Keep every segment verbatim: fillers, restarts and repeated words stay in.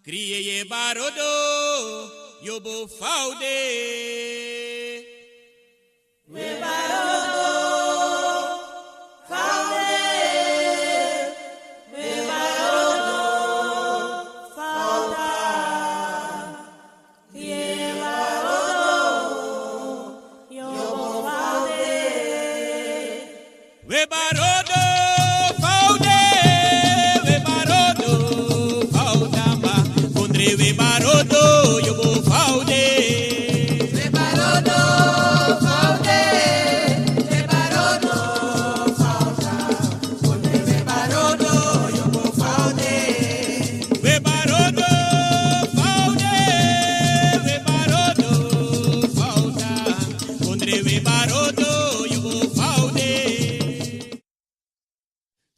Kriye ye barodo, yobo faude. We barodo, faude. We barodo, fauda. Ye barodo, yobo faude. We barodo, faude, we barodo, faudamba. Kondre we barodo, yobo faude. We barodo, faude, we barodo, fauda. Kondre we barodo, yobo faude. We barodo, faude, we barodo, fauda. Kondre we barodo, yobo faude.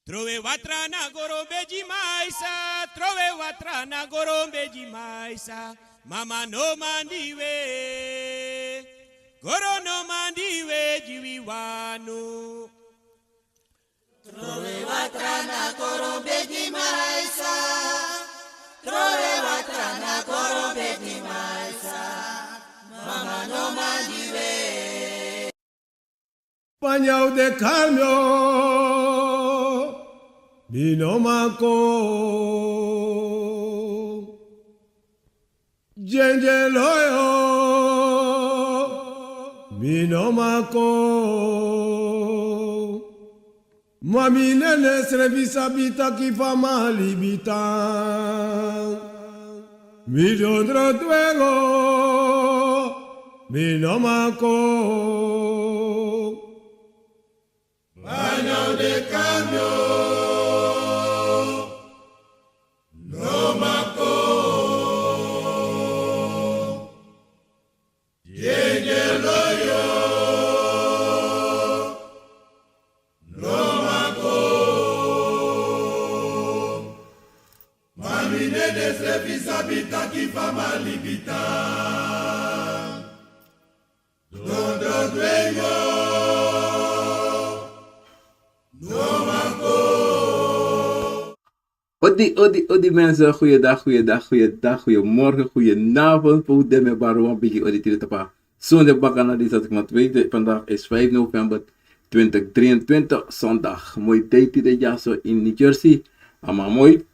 Trowe watra na goro bedi maisa, trowe watra na goro bedi maisa. Mama no mandi we, goro no mandi we, diwi wanu. Trowe watra na goro bedi maisa, trowe watra na goro bedi maisa. Mama no mandi we. Panya u de kalmio, mi no mako. Djendje loyo, mi no mako. Ma mi nene srefi sabi taki fa mi a libi tan. Mi dondro dwengo, mi no mako. Banya u de kalmio, no mako. Djendje loyo, no mako. Ma mi nene srefi sabi taki fa mi a libi tan. Dondro dwengo, no mako. Odi, odi, odi mensen. Goeiedag, goeiedag, goeiedag, goeiemorgen, goedenavond. Fu den mi e bari wan bigi odi tide tapu a sonde bakana disi, dati kma twee. Vandaag is vijf november twintig drieëntwintig, zondag. Moi dei tide dyaso in New Jersey. A man moi,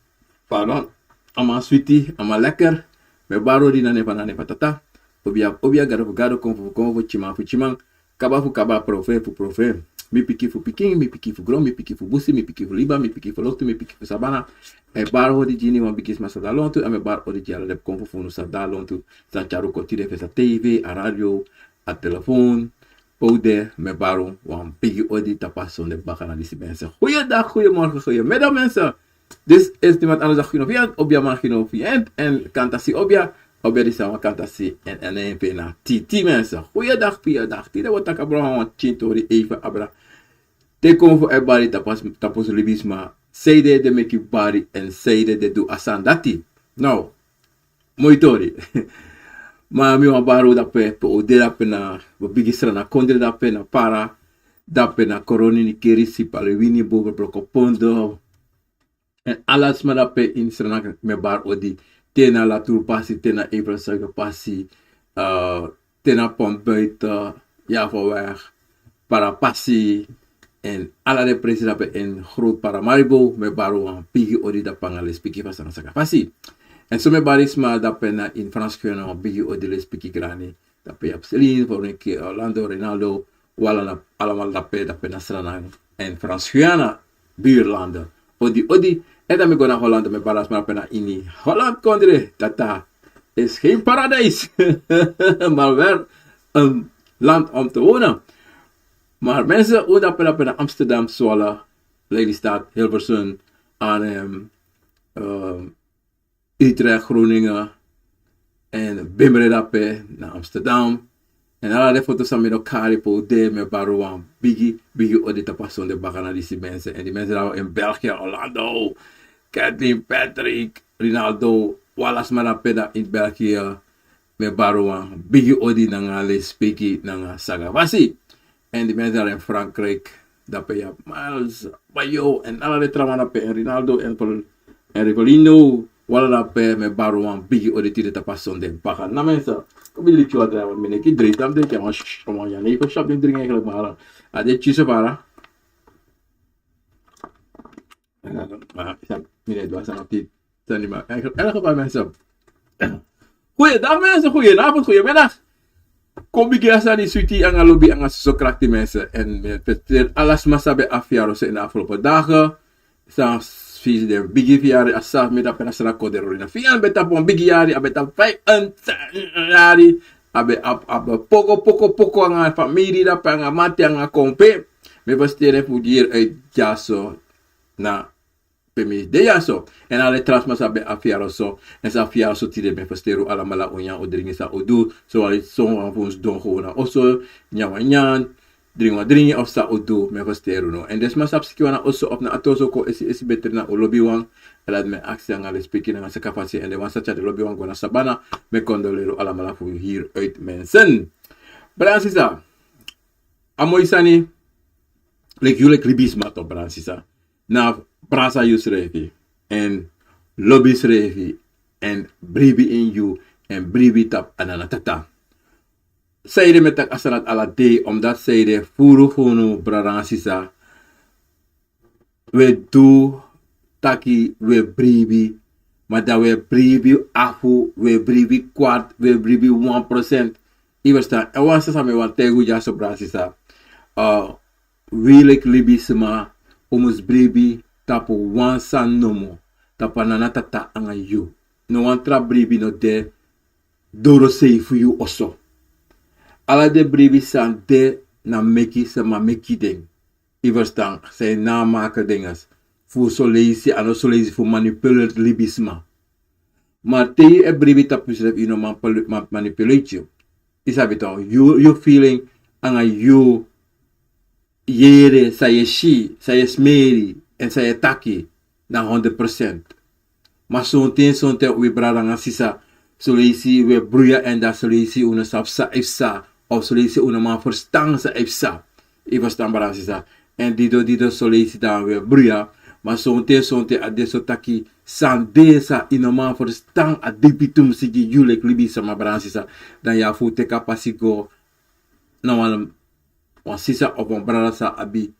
pardon. A man switi, a man lekker. Mi e bari odi na nen fu Tata. Obia fu obia, gado fu gado, konfo fu konfo, tyiman fu tyiman, kaba fu kaba, profe fu profe. Mi pikin fu pikin, mi pikin fu gron, mi pikin fu busi, mi pikin fu liba, mi pikin fu loktu, mi pikin fu sabana. Mi e bari odi gi wan bigi sma san de na lontu, èn mi e bari odi gi ala den pikin fu unu san de na lontu, san tyari un kon tide fu a tv, a radio, a telefoon. Pe un de, mi e bari wan bigi odi tapu a sonde bakana disi, mensen. Goeiedag, goeiemorgen, goeiemiddag, mensen. Disi is niemand anders dan Gino Viant, obia man Gino Viant, èn kantasi obia, obia disi a wan kantasi èn, èn en nen na T T, mensen. Goeiedag, goeiedag. Tide wi o taki abra wan pikin tori, even abra. Te kon fu e bari tapu, tapu libisma. Sanede den meki bari èn sanede den du a sani dati. Now, moi tori. Ma mi wani bari un dape, pe un de dape na, wi bigi Sranan kondre dape na Para, dape na Koroni, Nickerie, Sipaliwini, Boven, Brokopondo. Èn ala sma dape ini Sranan, mi e bari odi. Te na Latur pasi, te na Eifel Suiker pasi, eh, te na Pontbuiten, Javawerf, Para pasi, èn ala den presi dape ini Groot Paramaribo, mi e bari wan bigi odi dape nanga lespeki fu Sranan saka fasi. Èn so mi e bari sma dape na ini Frans Guyana wan bigi odi, lespeki grani. Dape yu abi Celine, Veronica, Orlando, Rinaldo, un ala na, alamala dape, dape na Sranan èn Frans Guyana, buurlanden. Odi, odi. Èn dan mi go na Holland, mi e bari ala sma dape na ini Holland kondre, Tata is geen paradijs, maar wel een land om te wonen. Maar mensen, un dape, dape na Amsterdam, Zwolle, Lelystad, Hilversum, Arnhem, ehm, Utrecht, Groningen, èn bimbre dape na Amsterdam. Èn ala den foto san mi no kari, pe un de, mi e bari wan bigi, bigi odi tapu a sonde bakana disi, mensen. Èn den mensen dape ini België, Orlando, Kathleen, Patrick, Rinaldo, un ala sma dape na ini België, mi e bari wan bigi odi nanga lespeki nanga saka fasi. Èn den mensen dape ini Frankrijk, dape yu abi Miles, Bayo, èn ala den tra man dape, èn Rinaldo, èn Paul, En Ricolino, wala na pe mi e bari wan bigi odi tide tapu a sonde baka. Na mensen, kon mi dringi wan dringi, mi neki dringi, dan dringi wan sh-, sh-, wan ya, nee, ik heb shop niet drinken eigenlijk, maar, eh, a de cheese bara. Eh, maar, ja, mi ne dwa san op dit, san niet, maar eigenlijk, in elk geval mensen. Goeiedag mensen, goedenavond, goedemiddag. Kon bigin a sani switi anga lobi anga soso krakti mensen. En mi e felisiteri ala sma san ben abi fiari oso ini a afgelopen dagen. San fisi den bigi fiari, a sabi mi dape na sani a kon de roli na fiari, ben tapu wan bigi yari, a ben tapu vijfentwintig yari. A ben abi, abi poko, poko, poko anga famiri dape, anga mati, anga kompe. Mi e felisiteri fu hiri uit dyaso na pe mi de dyaso. En ala tra sma san ben abi fiari oso, en san abi fiari oso tide, mi e felisiteri un alamala, un nyan, un dringi san un du, so wan, so wan fu un sidon gewoon na oso, nyan wan nyan, dringi wan dringi of san un du, mi e felisiteri unu. En den sma san abi sikin wan na oso of na a toso, kon esi, esi betri na un lobiwan. En dati mi e aksi anga lespeki nanga saka fasi, en den wan san tyari den lobiwan go na sabana, mi e kondoleri un alamala fu hiri uit mensen. Brada sisa, a moi sani, leki yu leki libisma toch, brada sisa. Na brasa yusrefi, en lobi yusrefi, en bribi ini yu, en bribi tapu a Nana Tata. Sanede mi e taki a sani dati ala dei, omdat sanede furu fu unu, brada nanga sisa, wi e du taki wi e bribi, ma dan wi e bribi afu, wi e bribi kwart, wi e bribi wan procent. Yu e ferstan? En wan sani san mi wani taigi unu dyaso, brada sisa. Eh, wi leki libisma, un mus bribi tapu wan sani nomo, tapu a Nana Tata anga yu. No wan tra bribi no de dorosei fu yu oso. Ala den bribi san de, na meki sama meki den. Yu e ferstan? San e namaki den, fu son leisi, a no son leisi fu manipuleri libisma. Ma te yu e bribi tapu yusrefi, yu no man poli-, man-, manipuleri yu. Yu sabi toch, yu, yu feeling anga yu yere, san yu e si, san yu e smeri, en san yu e taki, na honderd procent. Ma sonten, sonten wi brada nanga sisa, son leisi wi e bruya, en dan son leisi un no sabi san e psa, of son leisi un no man ferstan san e psa. Yu e ferstan, brada nanga sisa? En dido, dido, son leisi dan wi e bruya, ma sonten, sonten a de so taki san de san yu no man ferstan, a dipi tumsi gi yu leki libisma, brada nanga sisa. Dan yu abi fu teki a pasi go na wan, wan sisa of wan brada san abi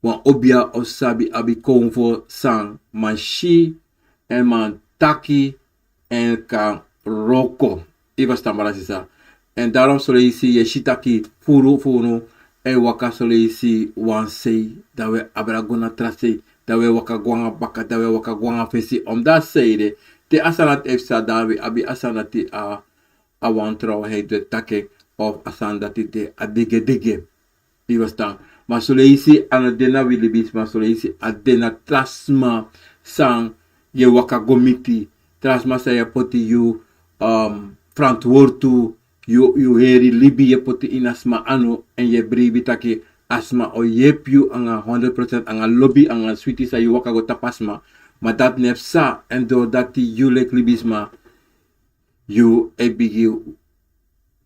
wan obia of sabi, abi konfo san man si, en man taki, en kan wroko. Yu e ferstan, brada sisa? En daarom son leisi yu e si taki furu fu unu e waka son leisi wan sei, dan wi e abra go na tra sei, dan wi e waka go nanga baka, dan wi e waka go nanga fesi. Omdat sanede, te a sani dati e psa, dan wi abi a sani dati a, a wantrouwenheid de taki, of a sani dati de a degedege. Yu e ferstan? Ma son leisi a no de na wi libisma, son leisi a de na tra sma san yu e waka go miti, tra sma san yu e poti yu, um, ferantwortu, yu, yu heri libi yu e poti ini a sma anu, en yu e bribi taki a sma o yepi yu anga honderd procent, anga lobi, anga switi san yu waka go tapu a sma. Ma dati no e psa, en doordat yu leki libisma, yu e bigin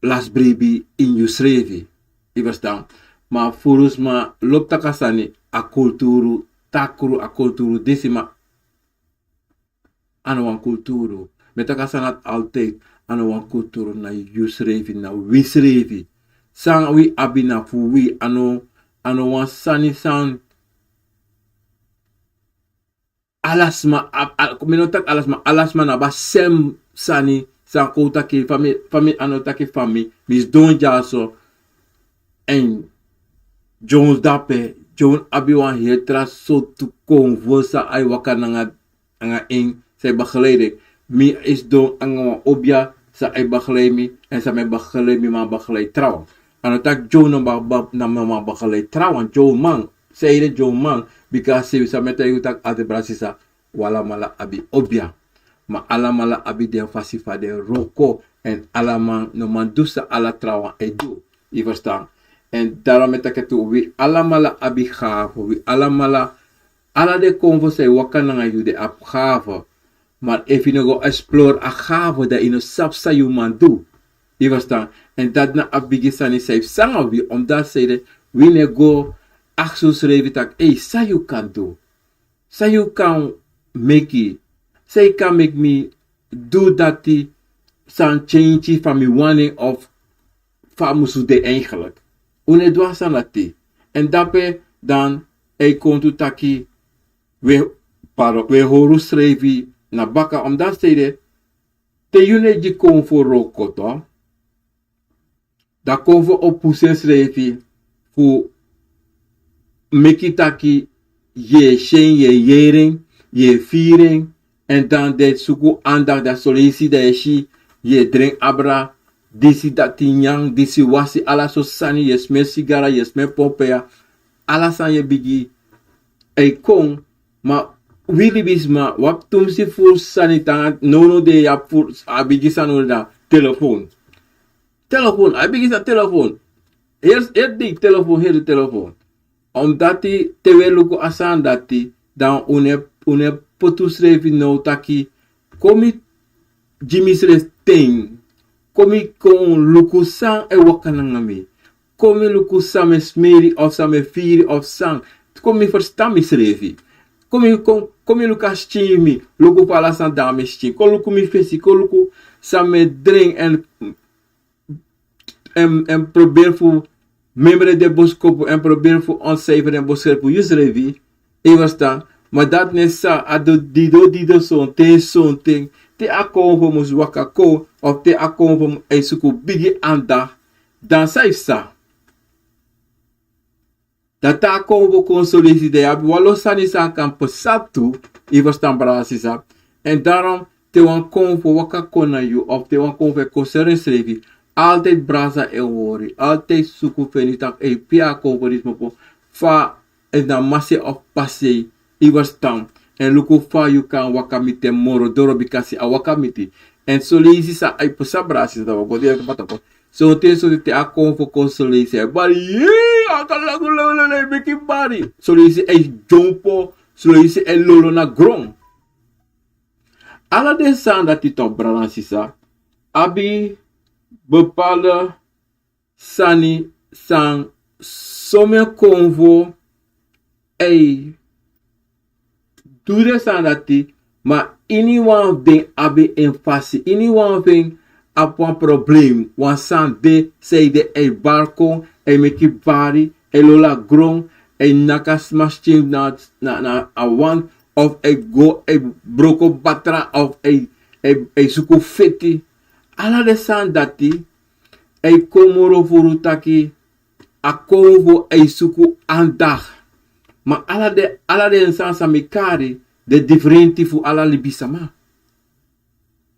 lasi bribi ini yusrefi. Yu e ferstan? Ma furu sma lobi taki a sani, a kulturu takru, a kulturu disi, ma a no wan kulturu. Mi e taki a sani dati altijd, a no wan kulturu, na yusrefi, na wisrefi. San wi abi na fu wi, a no, a no wan sani san ala sma, a, a, mi no taki ala sma, ala sma na abi a sem sani. San kon taki fa mi, fa mi, a no taki fa mi, mi sidon dyaso, en Jones dape, Jones abi wan heri tra sortu konfo san a e waka nanga, anga en, san e begeleid en. Mi e sidon anga wan obia san e begeleid mi, en san mi e begeleid, mi man begeleid trawan. A no taki Jones no man, man, no man begeleid trawan, Jones man. Sanede Jones man? Bika san mi e taigi yu taki altijd, brada sisa, un alamala abi obia. Ma alamala abi den fasi fa den wroko, en ala man no man du san ala trawan e du. Yu e ferstan? En daarom mi e taki tu, wi alamala abi gave, wi alamala, ala den konfo san e waka nanga yu den abi gave. Ma efu yu no go explore a gave, dan yu no sabi san yu man du. Yu e ferstan? En dati na a bigi sani san e psa nanga wi, omdat sanede wi no e go aksi unsrefi taki, ei, san yu kan du? San yu kan meki san yu kan meki mi du dati san change fa mi wani of fa a musu de eigenlijk. Un no e du a sani dati. Èn dape dan e kon tu taki we, pardon, we hori unsrefi na baka, omdat sede te yu no e gi konfo wroko, dan konfo o pusu ensrefi fu meki taki yu e si en, yu e yere en, yu e firi en. Èn dan den e suku andacht, dan son leisi dan yu e si yu e dringi abra, disi dati nyan, disi wasi, ala sortu sani, yu e smen sigara, yu e smen pompeya, ala sani yu e bigin e kon. Ma wi libisma, wi abi tumsi furu sani tan, nownow dei yu abi furu, a bigi sani, unu na telefon. Telefon, a bigi sani, telefon. Heri, heri dei telefon, heri telefon. Omdati te wi e luku a sani dati, dan un no e, un no e poti unsrefi now taki, kon mi gi misrefi ten. Kon mi kon luku san e waka nanga mi. Kon mi luku san mi e smeri of san mi e firi of san. Kon mi ferstan misrefi. Kon mi, kon, kon mi luku a skin fu mi. Luku fa ala sani de na mi skin. Kon luku mi fesi, kon luku san mi e dringi èn en, en probeer fu memre den boskopu, en probeer fu ontcijferen den boskopu fu yusrefi. Yu e ferstan? Ma dati no e sa, a do dido dido sonten sonten, te a konfo mus waka kon of te a konfo mus e suku bigi andacht, dan san yu sa? Dati a konfo kon son leisi dan yu abi wan lo sani san kan pasa tu. Yu e ferstan, brada, sisa? Èn daarom te wan konfo waka kon na yu of te wan konfo e konseri ensrefi, altijd brasa en wori, altijd suku feni taki, ei, pe a konfo disi kmopo, fa, èn na masi of pasi, yu e ferstan? Èn luku fa yu kan waka miti en moro doro, bikasi a waka miti. Èn son leisi san e pasa, brada, sisa, dan wi o go direct pata kon. Sonten, sonten te a konfo kon son leisi, a e bari, yee, a kan lagu lolo, e meki bari. Son leisi e dyompo, son leisi e lolo na gron. Ala den sani dati tu, brada, sisa, abi bepaalde sani san somen konfo e du den sani dati, ma iniwan fu den abi en fasi, iniwan fu en abi wan problem, wan sani de san ede e bari kon, e meki bari, e lolo na gron, e naki a sma skin na, na, na a wani, of e go e broko batra, of e, e, e suku feti. Ala den sani dati e kon moro furu taki a konfo e suku andacht. Ma ala den, ala den sani san mi kari, de diferenti fu ala libisma.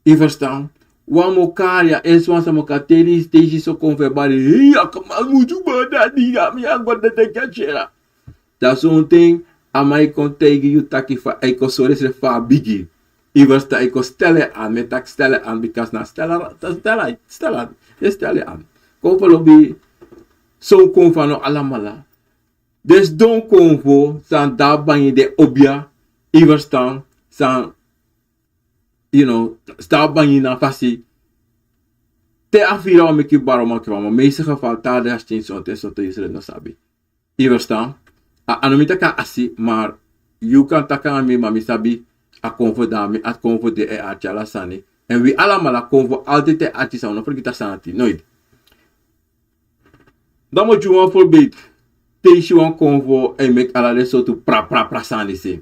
Yu e ferstan? Wan mu kari, a ersi wan san mu kari, te yu si, te yu si son konfo e bari, hei, a kaba musu bari, dati ya mi a go dede kya chera. Dan sonten a man e kon taigi yu taki fa, e kon sori ensrefi fa a bigi. Yu e ferstan? E kon stel en aan, mi e taki stel en aan, bikasi na stel en, stel en, stel en, stel en aan. Konfo lobi, son konfo a no alamala. Den sidon konfo san de na bangi, den obia, yu e ferstan, san, you know, san de na bangi na fasi. Te a firi, a o meki bari, o meki bari, ma meeste geval te a de na skin, sonten, sonten yusrefi no sabi. Yu e ferstan? A, a no mi taki a asi, ma yu kan taki nanga mi, ma mi sabi a konfo de na mi, a konfo de e arki ala sani. Èn wi alamala, konfo altijd e arki san, un no fergiti a sani dati, nooit. Dan mi o gi wan voorbeeld. Te yu si wan konfo e meki ala den sortu pra, pra, pra sani disi.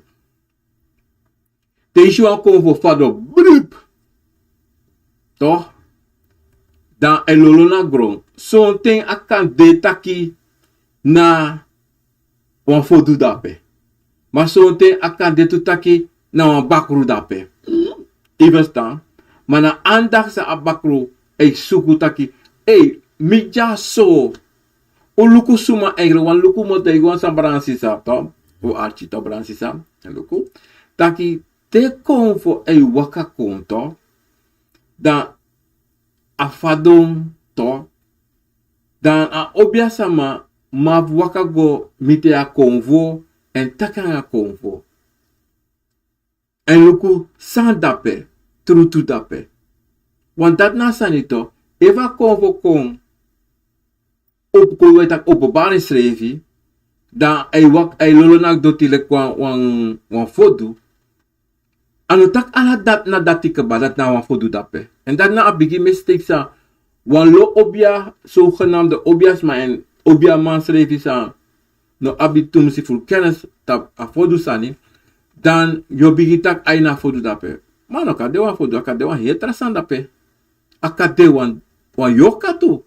Te yu si wan konfo fadon, brip. Toch? Dan e lolo na gron. Sonten a kan de taki na wan fodu dape. Ma sonten a kan de tu taki na wan bakru dape. Yu e ferstan? Ma na andacht san a bakru e suku taki, ei, mi dyaso. Un luku suma, eigenlijk wan luku mi o taigi wan sani, brada, sisa, toch? Un arki, toch, brada, sisa? Luku. Taki te konfo e waka kon, toch, dan a fadon, toch, dan a obiasama mu abi waka go miti a konfo èn taki nanga a konfo. Èn luku san dape, trutu dape. Want dati na a sani, toch, efu a konfo kon opo, kon, wi e taki, opo bari ensrefi, dan a e waka, a e lolo na doti leki wan, wan, wan fodu. A no taki ala dati na dati kaba, dati na wan fu du dape. Èn dati na a bigi mistake san wan lo obia, sogenamde obia sma èn obia man srefi san no abi tumsi furu kennis tapu a fodu sani, dan yu o bigin taki ai na fodu dape. Ma no kan de wan fodu, a kan de wan heri tra sani dape. A kan de wan, wan yorka tu.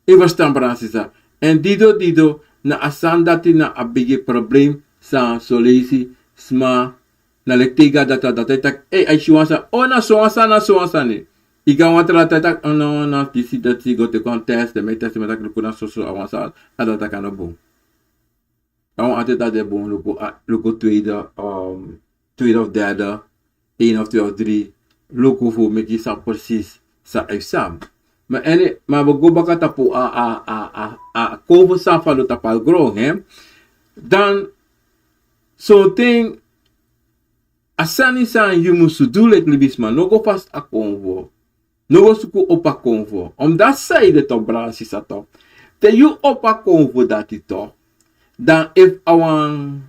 Yu e ferstan, brada sisa? Èn dido dido, na a sani dati na a bigi problem san son leisi sma na leki te yu go na data, data e taki, ei, a e si wan sani, o, na so wan sani, na so wan sani. Yu go na wan tra data, e taki, o no, na disi dati, go teki wan test, den meki test, den meki taki luku na soso a wan sani, a data kan no bun. A wan ati dati de bun, luku, a, luku tweede, um, tweede of derde, een of twee of drie, luku fu meki san precies san e san. Ma èn, ma wi go baka tapu a, a, a, a, a konfo san fadon tapu a gron, hè. Dan, sonten, a sani san yu musu du leki libisma, no go fasi a konfo. No go suku opo a konfo. Omdati san yu de tok, brada sisa tok. Te yu opo a konfo dati tok, dan efu a wan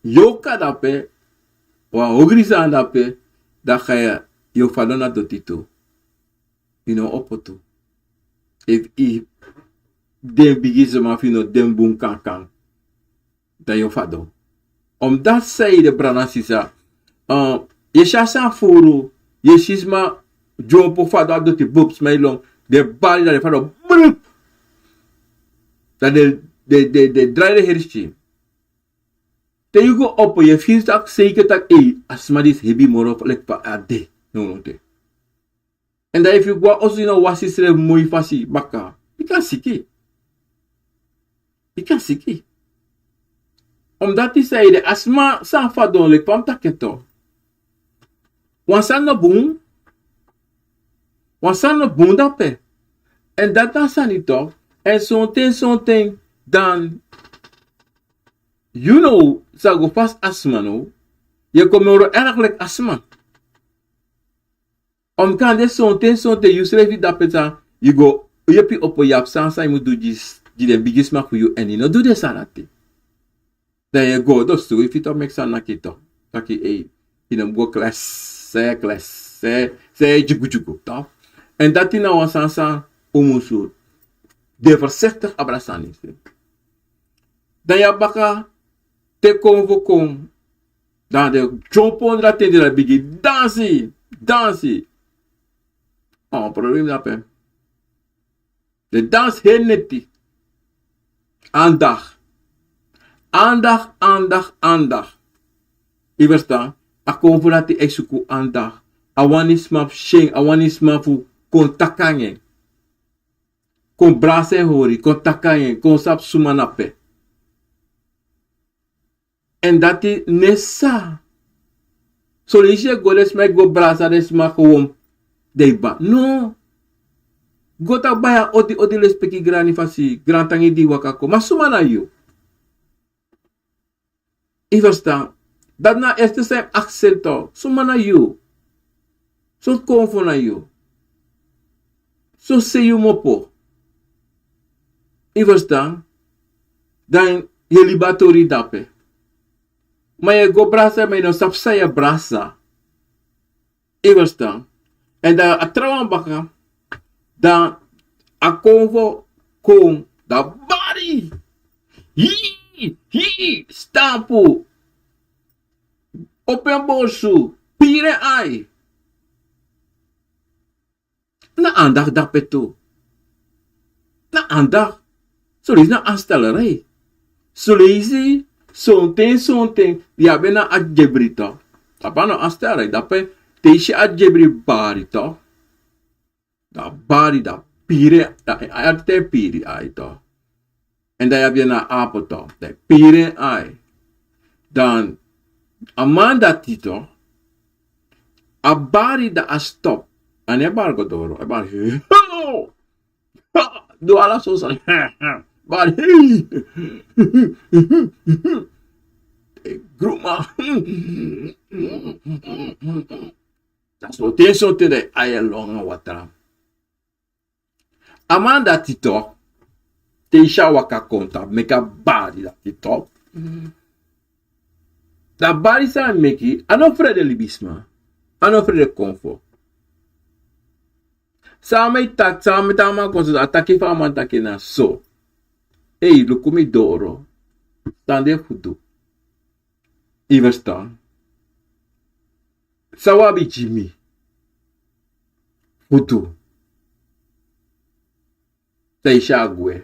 yorka dape, wan ogri sani dape, dan ga yu, yu o fadon na doti tu. Yu no opo tu. Efu yu den bigisma fu yu no de bun kankan, dan yu o fadon. Omdati san yu de, brada sisa, eh, yu e si a sani furu, yu e si sma dyompo fadon a doti, bup, sma e lon, den bari, dan den fadon, bup. Dan den, den, den, den drai den heri skin. Te yu go opo, yu e firi taki seiki taki, ei, a sma disi hebi moro leki fa a de nownow de. Èn dan efu yu go na oso, yu no wasi yusrefi moi fasi baka, yu kan siki. Yu kan siki. Omdati san yu de, a sma san fadon, leki fa mi taki en tok. Wan sani no bun. Wan sani no bun dape. Èn dati na a sani tok. Èn sonten, sonten, dan yu now sa go fasi a sma now. Yu e kon moro erg leki a sma. Omdati kande sonten, sonten yusrefi dape san yu go yepi opo, yu abi sani san yu mu du gi, gi den bigisma fu yu, èn yu no du den sani dati. Dan yu e go dostu, yu fiti o meki sani naki tok. Taki, ei, yu no mu go klesi, san yu e klesi, san yu e dyugudyugu, tok. Èn dati na wan sani san un musu de voorzichtig abra sani. Dan yu abi baka, te konfo kon, dan den dyompo ondro a ten, den bigin dansi, dansi. A wan problem dape. Den dansi heri neti. Aandacht. Aandacht, aandacht, aandacht. Yu e ferstan? A konfo dati e suku aandacht. A wani sma fu si en, a wani sma fu kon taki nanga en. Kon brasa en hori, kon taki nanga en, kon sabi suma na pe. Èn dati no e sa. Son leisi yu e go, den sma e go brasa den sma, gewoon, den e ba. No. Go taki baya odi, odi, lespeki, grani, fasi, grantangi di waka kon. Ma suma na yu? Yu e ferstan? Dati na a eerste san yu e aksi en tok. Suma na yu? Sortu konfo na yu? Sortu sei yu mu opo? Yu e ferstan? Dan yu e libi a tori dape. Ma yu e go brasa, ma yu no sabi san yu e brasa. Yu e ferstan? Èn dan a trawan baka, dan a konfo kon, dan bari. Hii, hii, stampu. Opo en borsu, piri en ai. Na aandacht dape tu. Na aandacht. Son leisi na aanstellerij. Son leisi, sonten, sonten, yu abi en na a dyebri tok. Dape a no aanstellerij, dape te yu si a dyebri bari tok. Dan a bari, dan a piri, dan a, a, te piri ai tok. Èn dan yu abi en na a apo tok, dan yu piri en ai. Dan a man dati tok, a bari, dan a stop. A no e bari go doro, a e bari, hey, ho! Ha! Du ala sortu sani. Bari, hey! Hey, gruma. Dan sonten, sonten den ai e lon nanga watra. A man dati tok, te yu si a waka kon, dan a meki a bari dati tok. Mhm. Dan a bari san a meki, a no frede libisma. A no frede konfo. San mi taki, san mi taki, a man kon so, a taki fa a man taki na so. Ei, luku mi doro. San de fu du? Yu e ferstan? San wi abi gi mi fu du? Dan yu si a gwe.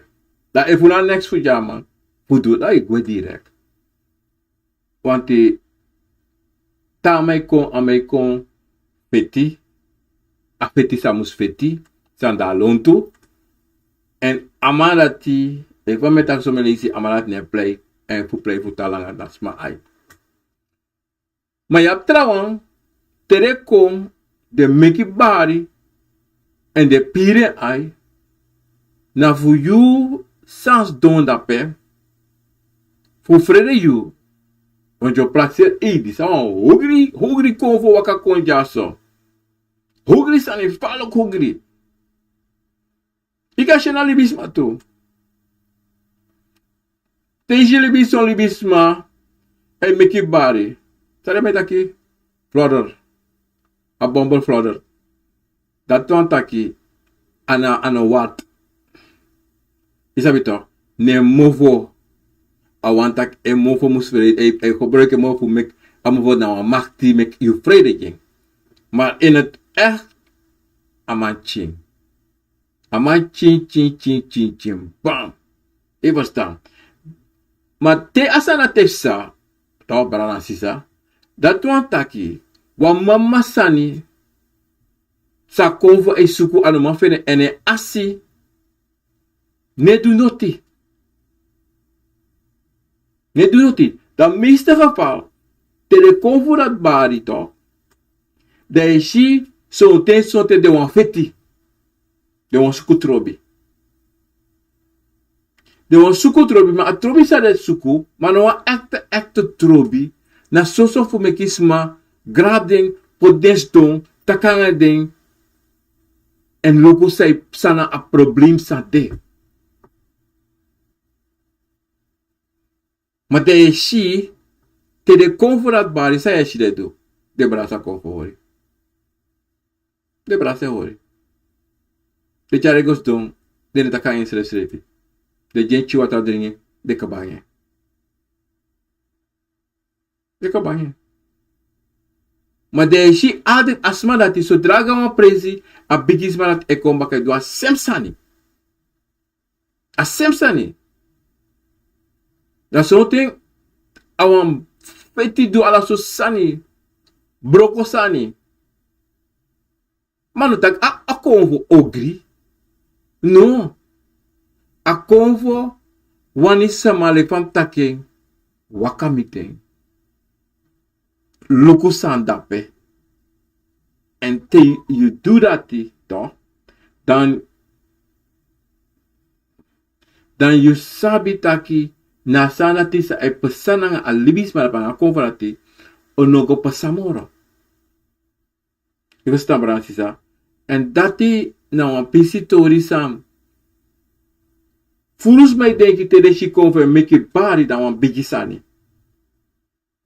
Dan efu na neks fu gi a man fu du, dan yu gwe direkt. Want te a man e kon, a man e kon feti, a feti san a mus feti, san de a lontu. Èn a man dati, efu a man e taki somen leisi, a man dati no e prei, èn fu prei fu tan langa na sma ai. Ma yu abi trawan, te den kon, den meki bari, èn den piri en ai, na fu yu san sidon dape, fu frede yu, want yu o prakseri, ei, disi na wan hogri, hogri konfo waka kon dyaso. Hogri sani, falek hogri. Yu kan si en na libisma tu. Te yu si libisma, son libisma e meki bari. San den e taki? Flodder. A bombel flodder. Dati wani taki a no, a no wati. Yu sabi tok, na en mofo. A wani taki en mofo mus frede, e, e gebruiki en mofo fu meki, a mofo na wan makti meki yu frede gi en. Ma in het echt, a man tyin. A man tyin, tyin, tyin, tyin, tyin. Bam. Yu e ferstan? Ma te a sani dati e psa, tok brada nanga sisa, dati wani taki, wan mama sani, san konfo e suku, a no man feni en, èn en asi no e du noti. No e du noti. Dan meeste geval, te den konfo dati bari tok, dan yu e si, sonten, sonten den wani feti. Den wani suku trobi. Den wani suku trobi, ma a trobi san den e suku, ma na wan ekte, ekte trobi, na soso fu meki sma, grabu den, poti den sidon, taki nanga den, èn luku san e psa, na a problem san de. Ma dan yu e si, te den konfo dati bari, san yu e si den du? Den brasa konfo hori. Den brasa e hori. Den tyari en go sidon, den no e taki nanga en srefsrefi. Den gi en tiki watra dringi, den kaba nanga en. Den kaba nanga en. Ma dan yu e si, a den, a sma dati, sodra a go na wan presi, a bigisma dati e kon baka e du a sem sani. A sem sani. Dan sonten a wani feti, du ala sortu sani, broko sani. Ma no taki a, a konfo ogri. No. A konfo wani sama, leki fa mi taki en, waka miti en, luku san de dape. Èn te yu du dati, tok, dan, dan yu sabi taki na a sani dati san e pasa nanga a libisma dape, nanga a konfo dati, a no go pasa moro. Yu e ferstan, brada nanga sisa? Èn dati na wan pisi tori san furu sma e denki, te den si konfo e meki bari, dan na wan bigi sani.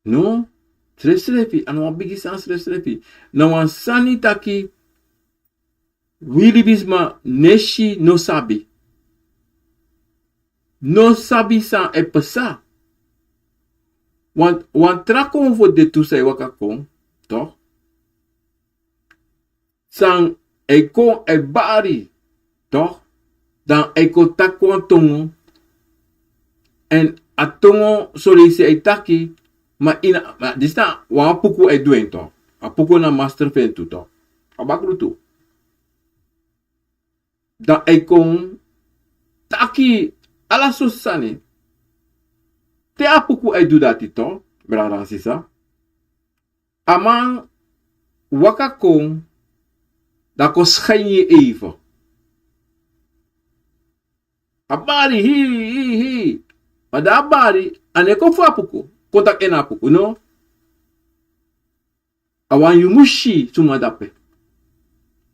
No, srefsrefi, a no wan bigi sani srefsrefi. Na wan sani taki wi libisma no e si, no sabi. No sabi san e pasa. Wan, wan tra konfo de tu san e waka kon, tok? San e kon e bari, tok? Dan e kon taki wan tongo. Èn a tongo son leisi e taki, ma ini a, ma disi na wan puku e du en, tok? A puku na master fu en tu, tok? A bakru tu. Dan e kon taki ala sortu sani. Te a puku e du dati, tok, brada nanga sisa, a man waka kon, dan kon skin yu eive. A bari, hi, hi, hi. Ma dan a bari, a no e kon fu a puku, kon taki en na a puku, no. A wani yu mus si suma dape.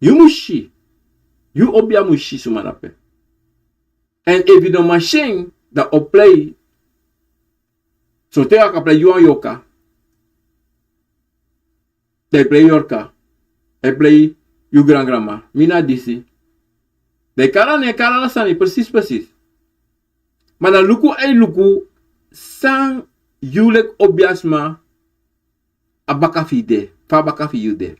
Yu mus si. Yu obia mus si suma dape. Èn efu yu no man si en, dan a o prei. Sonten a kan prei yu anga yu oka. Dan yu plei yorka, yu plei yu grangrama, mi na disi. Dan yu kari a nen, kari ala sani presis presis. Ma na luku a e luku san yu leki obiasma, a baka fu yu de, fa a baka fu yu de.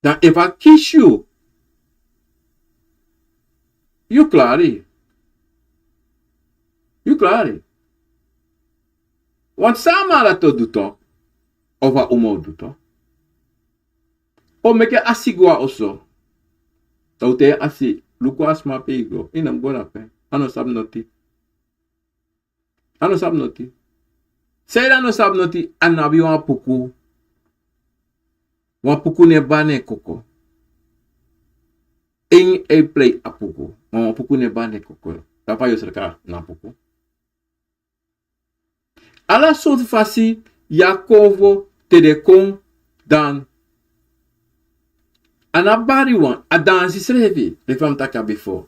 Dan efu a kisi yu, yu klari. Yu klari. Want san a man dati o du toch, of a uma o du toch, o meki a asi go na oso. Dan un taigi a asi: luku a sma pe yu go, yu no mus go dape. A no sabi noti. A no sabi noti. Sanede a no sabi noti? A no abi wan puku. Wan puku no e bari na en koko. En e plei a puku, ma wan puku no e bari na en koko. Dape yu o sreka na puku. Ala sortu fasi yu a konfo te den kon, dan a no bari wan, a dansi srefi, leki fa mi taki a bifo.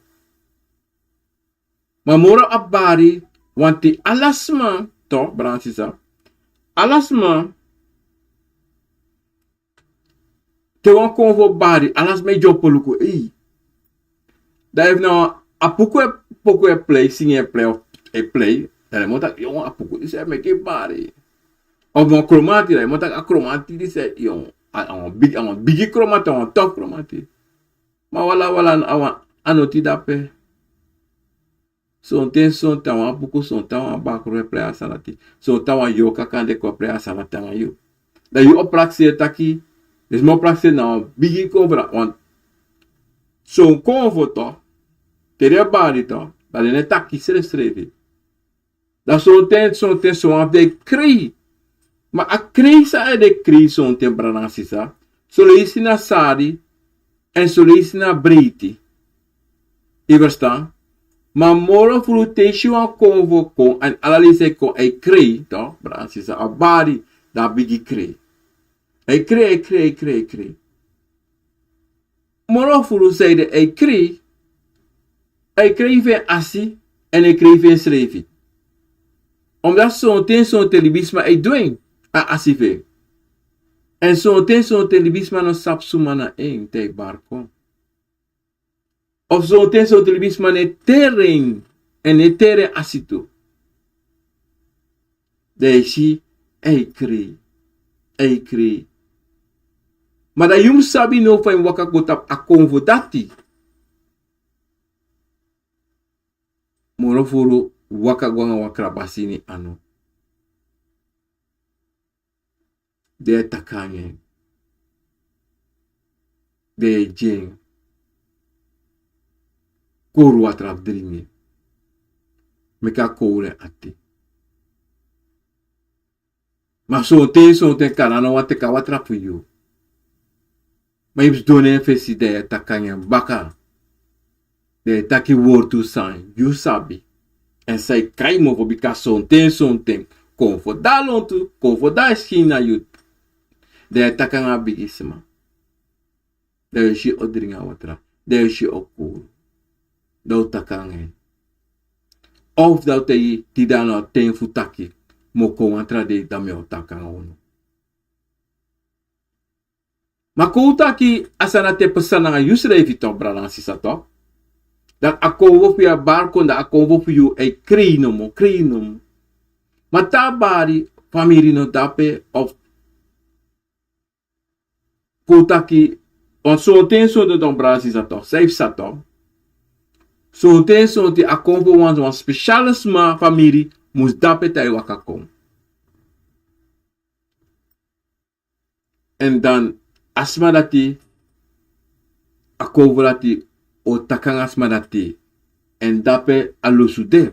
Ma moro a bari, want ala sma, toch, brada nanga sisa, ala sma, te wan konfo bari, ala sma e dyompo luku, ei. Dan efu na a puku e, puku e plei, singi e plei, of e plei, dan den mu taki: yon, a puku disi e meki bari. Of wan kromati, dan den mu taki: a kromati disi e, yon, a, a wan bigi, a wan bigi kromati, a wan tof kromati. Ma wala wala, a wan, a noti dape. Sonten, sonten a wan puku, sonten a wan bakru e plei a sani dati. Sonten a wan yorka kande kon e plei a sani dati nanga yu. Dan yu o prakseri taki, den sma o prakseri na wan bigi konfo, want son konfo toch, te den e bari toch, dan den e taki srefsrefi. Dan sonten, sonten son wan fu den e krei. Ma a krei san a e de krei sonten, brada nanga sisa, son leisi na sari, èn son leisi na breiti. Yu e ferstan? Ma moro furu te yu si wan konfo kon, èn ala leisi a e kon, a e krei toch, brada nanga sisa, a bari, dan a bigi krei. A e krei, a e krei, a e krei, a e krei. Moro furu sanede a e krei, a e krei fu en asi, èn a e krei fu ensrefi. Omdat sonten, sonten libisma e dwengi a asi fu en. Èn sonten, sonten libisma no sabi suma na en te a e bari kon. Of sonten, sonten libisma no e teri en, èn no e teri en asi tu. Dan yu e si, a e krei, a e krei. Ma dan yu mus sabi now fa yu mus waka go tapu a konfo dati. Moro furu waka go nanga wan krabasi ini anu. Den e taki nanga en. Den e gi en kowru watra fu dringi. Meki a kowru en ati. Ma sonten, sonten kande a no wani teki a watra fu yu. Ma yu mus sidon na en fesi, dan yu e taki nanga en baka. Dan yu e taki wortu san yu sabi. Èn san yu kai mofo, bika sonten, sonten konfo de na lontu, konfo de na skin na yu. Dan yu e taki nanga a bigisma. Dan yu o si o dringi a watra. Dan yu o si o kowru. Dan yu o taki nanga en. Of dan yu o taigi: tide a no a ten fu taki. Mi o kon wan tra dei, dan mi o taki nanga unu. Ma kon un taki a sani dati e pasa nanga yusrefi toch, brada nanga sisa toch. Dan a konfo fu yu e bari kon, dan a konfo fu yu e krei nomo, krei nomo. Ma te a bari, famiri no de ape, of kon un taki, want sonten, sonten toch, brada nanga sisa toch, san yu psa toch. Sonten, sonten a konfo wan, wan spesial sma famiri mus de ape te a e waka kon. Èn dan a sma dati, a konfo dati o taki nanga a sma dati, èn dape a lusu de.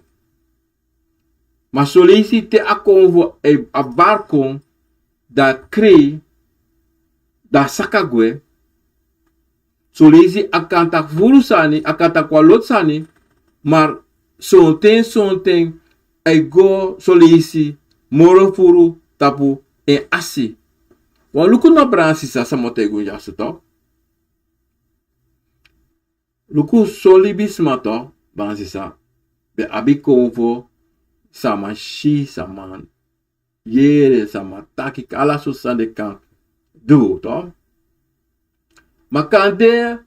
Ma son leisi te a konfo e, a bari kon, dan a krei, dan a saka gwe, Son leisi a kan taki furu sani, a kan taki wan lotu sani, ma sonten, sonten a e go son leisi moro furu tapu en asi. Wan luku no, brada nanga sisa, san mi o taigi un dyaso toch. Luku son libisma toch, brada nanga sisa, ben abi konfo san a man si, san a man Yere san mi taki, ala sortu sani den kan du, toch. Ma kande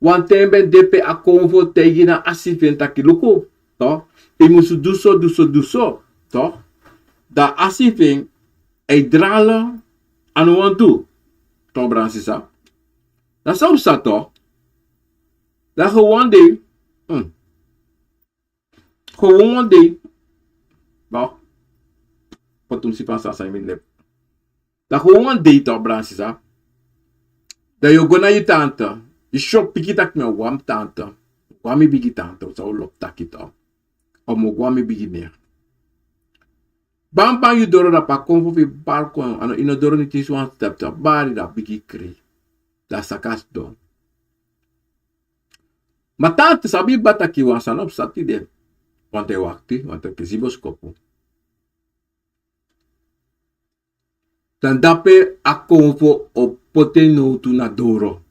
wan ten ben de pe a konfo taigi na a si fu en taki luku, toch, yu musu du so, du so, du so, toch. Dan a si fu en e drala, a no wani du, toch, brada nanga sisa. Dan san o psa, toch. Dan gewoon dei, gewoon wan dei. Bon. Poti mi si fa san san yu mi lebi. Dan gewoon wan dei, toch, brada nanga sisa. Dan yu o go na yu tante. Yu si o piki taki mi o go na mi tante. Go na mi bigi tante, san o lobi taki, toch. Of mi o go na mi bigi nen. Banban yu doro, dan a konfo fu yu bari kon, a no, yu no doro niti, disi wan step, toch, bari, dan a bigi kri. Dan a saka sidon. Ma tante, sabi bari taki wan sani o psa tide. Want e wakti, want e kisi boskopu. Dan dape a konfo o poti en nowtu na doro.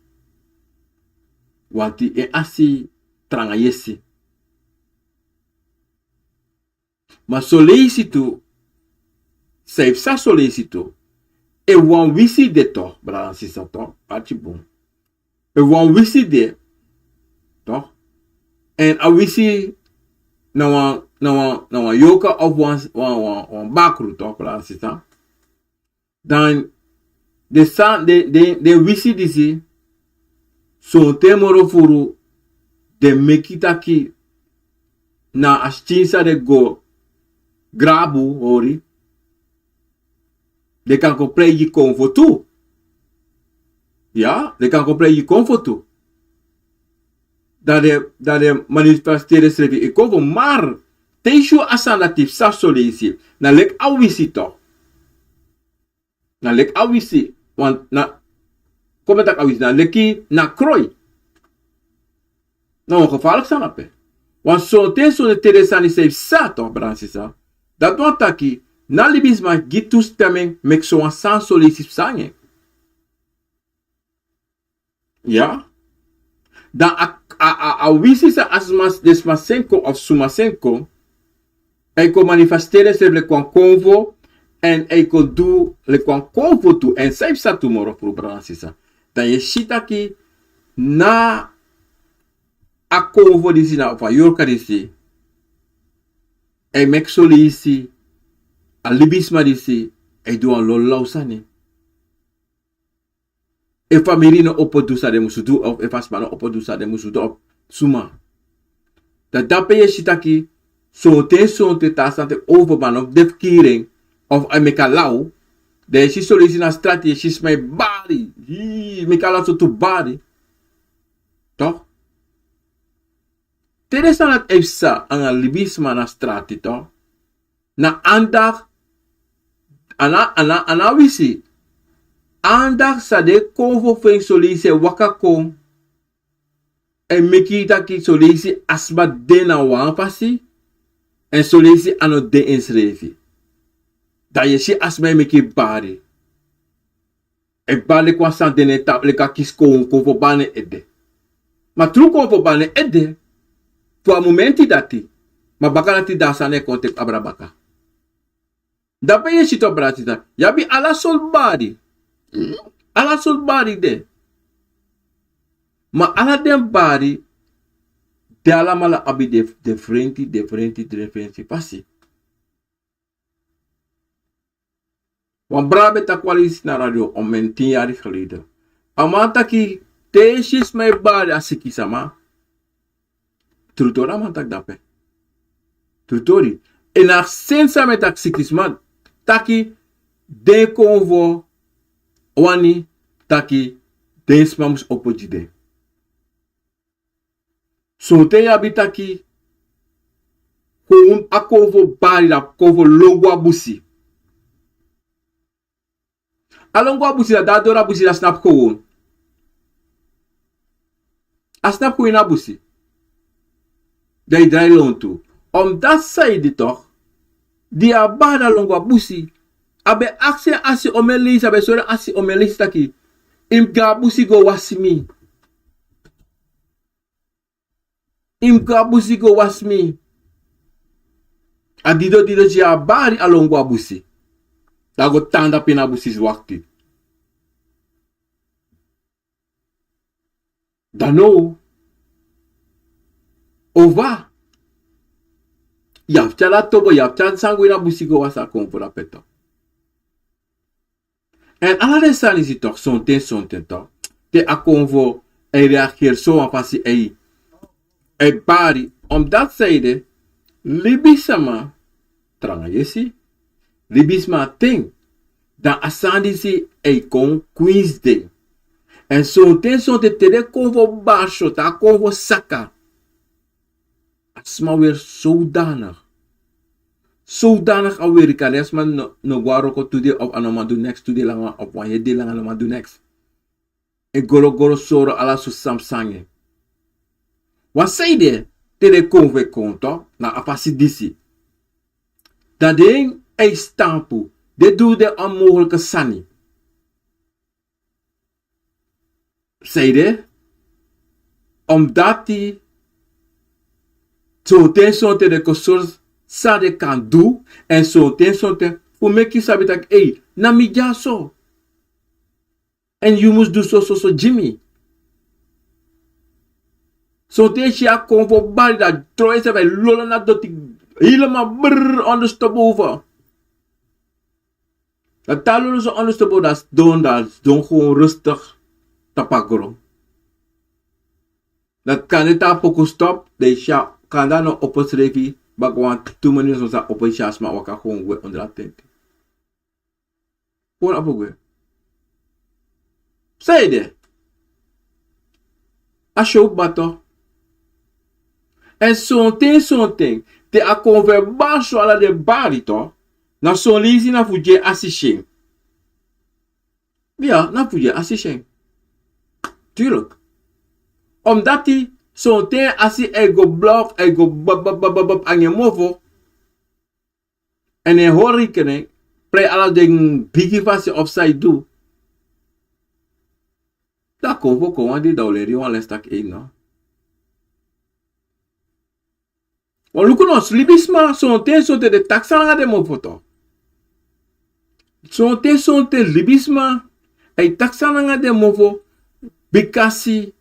Want en asi tranga yesi. Ma son leisi tu, san e psa son leisi tu, efu wan wisi de, toch, brada nanga sisa, toch, arki bun. Efu wan wisi de, toch, èn a wisi na wan, na wan, na wan yorka of wan, wan, wan, wan bakru, toch, brada nanga sisa. Dan den san, den, den, den wisi disi, sonten moro furu, den meki taki na a skin san den go grabu, hori. Den kan kon prei gi konfo tu. Ya, den kan kon prei gi konfo tu. Dan den, dan den manifesteri densrefi e konfo, maar te yu si a sani dati psa son leisi, na leki a wisi, toch. Na leki a wisi, want na, kon mi taki a wisi, na leki na kroi. Na wan gevaarlijk sani ape. Want sonten, sonten te den sani san e psa, toch, brada nanga sisa. Dati wani taki, na libisma gi toestemming meki so wan sani son leisi psa nanga en. Ya. Dan a, a, a, a wisi san a sma, den sma seni kon of suma seni kon, a e kon manifesteri densrefi leki wan konfo, èn a e kon du leki wan konfo tu, èn san e psa tu moro furu, brada nanga sisa. Dan yu e si taki na a konfo disi, na fu a yorka disi, a e meki son leisi a libisma disi a e du wan lawlaw sani. Efu famiri no opo du san den musu du, of efu a sma no opo du san den musu du, of suma. Dan dape yu e si taki, sonten, sonten, taa sani te overman of den verkiring, of a e meki a law, dan yu e si son leisi na strati, yu e si sma e bari, yu e meki ala sortu bari. Toch? Te den sani dati e psa anga libisma na strati, toch, na aandacht, a no, a no, a no wisi. Aandacht san den konfo fu en son leisi e waka kon, e meki taki son leisi a sma de na wan fasi, èn son leisi a no de ensrefi. Dan yu e si a sma e meki bari. E bari leki wan sani de na en tapu, leki a kisi kon, konfo bari na en ede. Ma tru konfo bari na en ede fu a momenti dati. Ma baka dati dan a sani e kon teki abra baka. Dape yu e si, toch, brada nanga sisa, yu abi ala sortu bari. Ala sortu bari de. Ma ala den bari, den alamala abi den, den frenti, den frenti, den frenti fasi. Wan brada ben taki wan leisi na radio omeni tin yari geleden. A man taki, te yu si sma e bari, a siki sama. Trutori a man taki dape. Trutori. Èn a seni san mi e taki, sikisma, taki den konfo wani taki den sma mus opo gi den. Sonten yu abi taki, kon a konfo bari, dan konfo lon go a busi. A lon go a busi, dan a doro a busi, dan a snapu kon. A snapu kon ini a busi. Dan yu drai lontu. Omdati saide toch, di a bari, a lon go a busi. A ben aksi en asi omen leisi, a ben sori en asi omen leisi taki, yu mus go a busi go wasi mi. Yu mus go a busi go wasi mi. A dido dido di a bari, a lon go a busi. Dan a go tan dape ini a busi wakti. Dan now, over, yu abi tyari a tobo, yu abi tyari san go ini a busi go wasi a konfo dape tok. Èn ala den sani disi tok, sonten sonten tok, te a konfo e reageri so wan fasi, e e bari, omdati san ede, libisma tranga yesi, libisma ten, dan a sani disi e kon kwinsi den. Èn sonten sonten te den konfo bari so, te a konfo saka, a sma weri sodanig. Sodanig a weri, kande a sma no, no go na wroko tu dei, of a no man du neks tu dei langa, of wan heri dei langa a no man du neks. E goro goro sori ala sortu sani psa nanga en. Wan sani de, te den konfo e kon tok, na a fasi disi. Dan den e stampu, den du den onmogelijke sani. Sani de, omdati sonten sonten den kon sori san den kan du, èn sonten sonten fu meki yu sabi taki, ei, na mi dyaso. Èn yu mus du so so so gi mi. Sonten yu si a konfo bari, dan tron yusrefi, e lolo na doti, helemaal brrr, ondersteboven. Dan te a lolo so ondersteboven, dan sidon, dan sidon gewoon rustig tapu a gron. Dan kande te a poku stop, dan yu si a kande a no opo srefi, baka wan tu minuten so sa opo, yu si a sma waka gewoon gwe onder a tenti. Pon a poku gwe. San ede? A show bato. Èn sonten sonten, te a konfo e bari so ala den bari tok, na son leisi na fu gi en asi si en. Ya, na fu gi en asi si en. Tuurlijk. Omdati sonten asi e go blaf, e go bab, bab, bab, bab, bab, nanga en mofo. Èn e hori kene, prei ala den bigi fasi of san yu du. Dan a konfo kon wan dei, dan un leri yu wan les taki, ei, no. Wan luku no, libisma, sonten, sonten den taki sani nanga den mofo tok. Sonten, sonten libisma e taki sani nanga den mofo, bikasi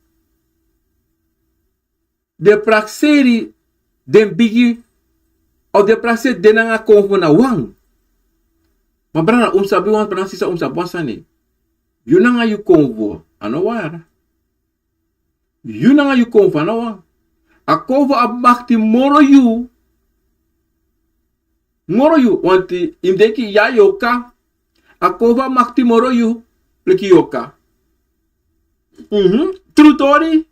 den prakseri den bigi, of den prakseri den nanga konfo na wan. Ma brada, un mus sabi wan, brada, sisa, un mus sabi wan sani. Yu nanga yu konfo a no wan. Yu nanga yu konfo a no wan. A konfo abi makti moro yu. Moro yu, want yu mus denki ya yu o kon. A konfo abi makti moro yu, leki yu o kon. Mhm. Tru tori.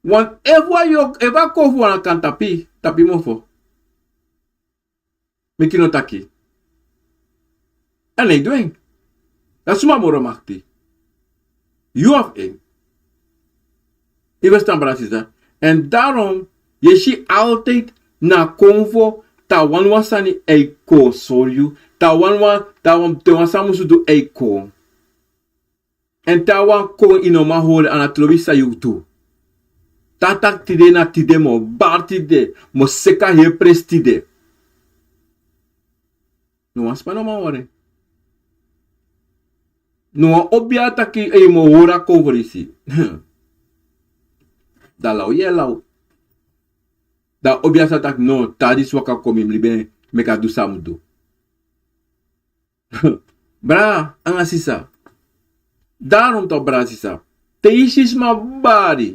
Want efu a yu o, efu a konfo wani kon tapu yu, tapu yu mofo. Meki no taki. Èn a e du en. Dan suma moro makti? Yu of en? Yu e ferstan, brada, sisa? Èn daarom yu e si altijd na konfo, te a wani wan sani e kon sori yu, te a wani wan, te a wan, te wan sani musu du e kon. Èn te a wan kon, yu no man hori, a na trobi san yu du. Te a taki tide na tide, mi o bari tide, mi o seka heri presi tide. No wan sma no man hori en. No wan obia taki, ei, mi o hori a konfo disi. Dan law yu e law. Dan obia sa taki, no, te a disi waka kon, mi mus libi en, meki a du san a mus du. Brada nanga sisa. Daarom tok, brada, sisa. Te yu si sma bari,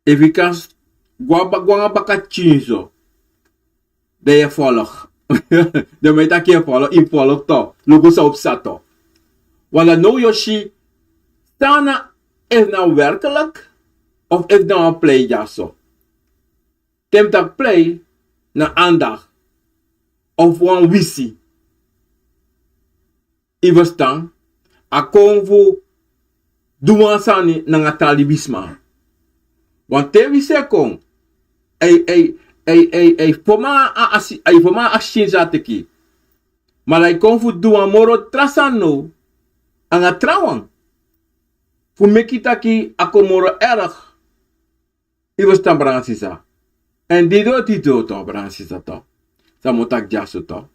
efu yu kan s-, go a ba-, go nanga baka tyin so. Dan yu e folg. Dan mi e taki yu e folg, yu e folg tok. Luku san o psa tok. Want dan now yu o si, san na, efu na werkelijk, of efu na wan plei dyaso. Te mi taki plei, na aandacht. Of wan wisi. Yu e ferstan? A kon fu du wan sani nanga tra libisma. Want te wisi e kon, a e, a e, a e, a e, a e foma a, a si-, a e foma a aksyon san a teki. Ma dan a e kon fu du wan moro tra sani now, nanga trawan. Fu meki taki a kon moro erg. Yu e ferstan, brada nanga sisa? Èn di doti doti, brada nanga sisa, tok. San mi o taki dyaso, tok.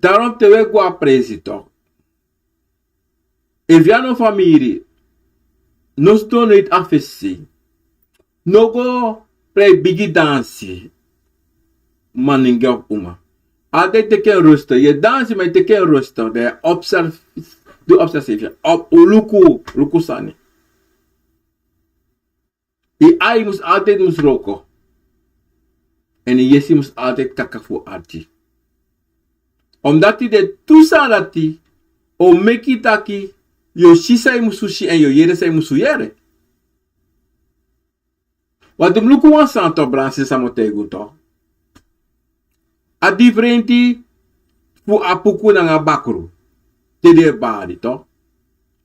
Darom te we go a presi tok. Efu ya no famiri, no ston no iti a fesi. No go prei bigi dansi. Maningi of uma. Altide teki en rusto. Ye dansi ma ye teki en rusto. Den observ, du observ sefi. Op luku, luku sani. Yu ai mus altide mus wroko. Èn yu yesi mus altide kaka fu arti. Omdati den tu sani dati o meki taki yu o si san yu musu si èn yu o yere san yu musu yere. Wan di mi luku wan sani to, bransi san mi o taigi un to. A difrenti fu a puku nanga bakru. Te den e bari to.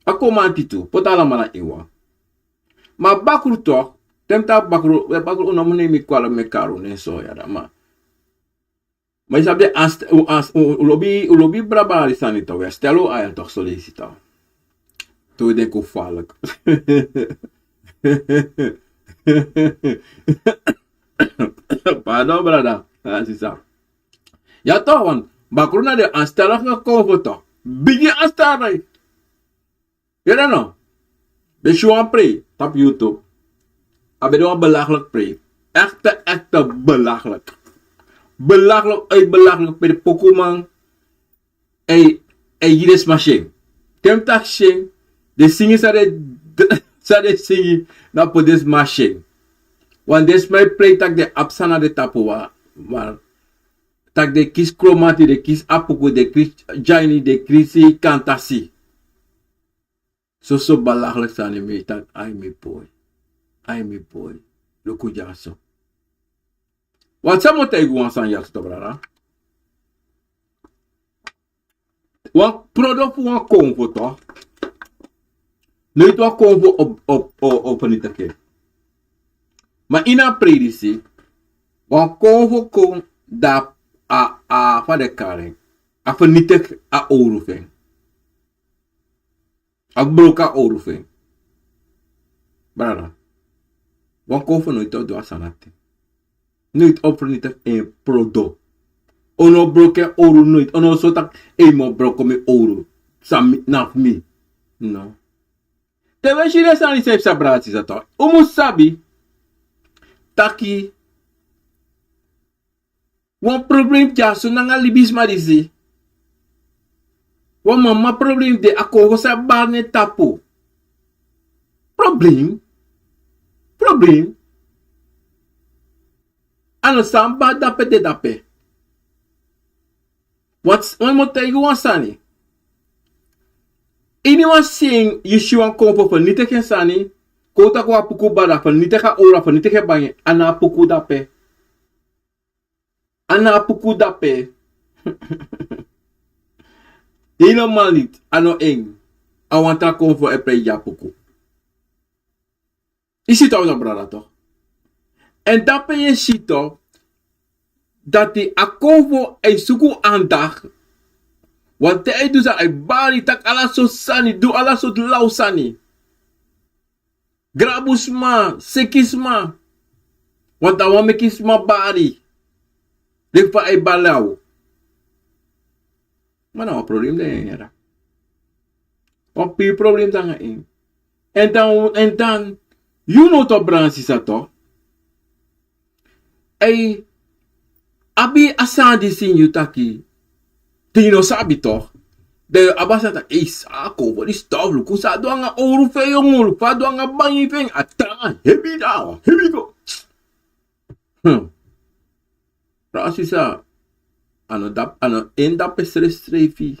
A komanti tu poti alamala ini wan. Ma bakru to, te mi taki bakru, bakru un no mu nen mi kwala mi e kari un nen so ya da ma. Ma yu sabi den anst, un anst, un lobi, un lobi brabari sani to, we stel un ayan to so leisi to. Tu den ku falik. Pardon brada, sisa. Ya to wan bakru na den anstala fu a konfo to. Bigi anstala. Yere no? Ben si wan prei tapu YouTube. A ben de wan belaglik prei. Ekte, ekte belaglik. Belaglik, uit belaglik prei. Pokuman. Ei, ei gi den sma syen. Te mi taki syen, den singi san den, san den singi na fu den sma syen. Wan den sma e prei taki den abi san na den tapu wan. Taki den kisi kromati, den kisi apuku, den kisi dyaini, den kisi kantasi. Soso balaglik sani mi e taki ai mi poi. Ai mi poi. Luku dyaso. Wan san mi o taigi wan sani dyaso to brada. Wan prodo fu wan konfo to. No iti wan konfo o, o, o, o fenitiki en. Ma ini a prei disi wan konfo kon da a, a fa den kari en. A fenitiki a owru fu en. A broko a owru fu en. Brada. Wan konfo no iti o du a sani dati. Noiti o fenitiki en prodo. O no broko en owru noiti. O no so taki ei mi o broko mi owru. San mi, na fu mi. No. Te we si den sani san yu psa brada sisa to. Un mus sabi taki wan problem dyaso nanga libisma disi. Wan mama problem de a konfo san e bari na en tapu. Problem. Problem. A no san bari dape de dape. Wan mi o taigi wan sani. Ini wan sen yu si wan konfo fenitiki en sani. Kon un taki wan puku bari a fenitiki a owru a fenitiki en bangi a na a puku dape. A na a puku dape. Helemaal niet a no en. A wan tra konfo e prei gi a puku. Yu si to wan brada to. Èn dape yu e si to dati a konfo e suku andak. Wanten a e du san a e bari taki ala sortu sani du ala sortu law sani. Grabu sma, seki sma. Wanten a wan meki sma bari. Leki fa a e bari law. Ma na wan problem de en yara. Wan pii problem de anga en. Èn dan, èn dan yu no to bransi sa to. Ei, abi a sani disi ini yu taki. Te yu no sabi to. Dan yu abi a sani taki ei sa a konfo disi to luku san a du anga owru fu en yongu luku fa a du anga bangi fu en a tranga hebi da hebi go. Hm. Brada sisa, a no dape a no en dape srefsrefi.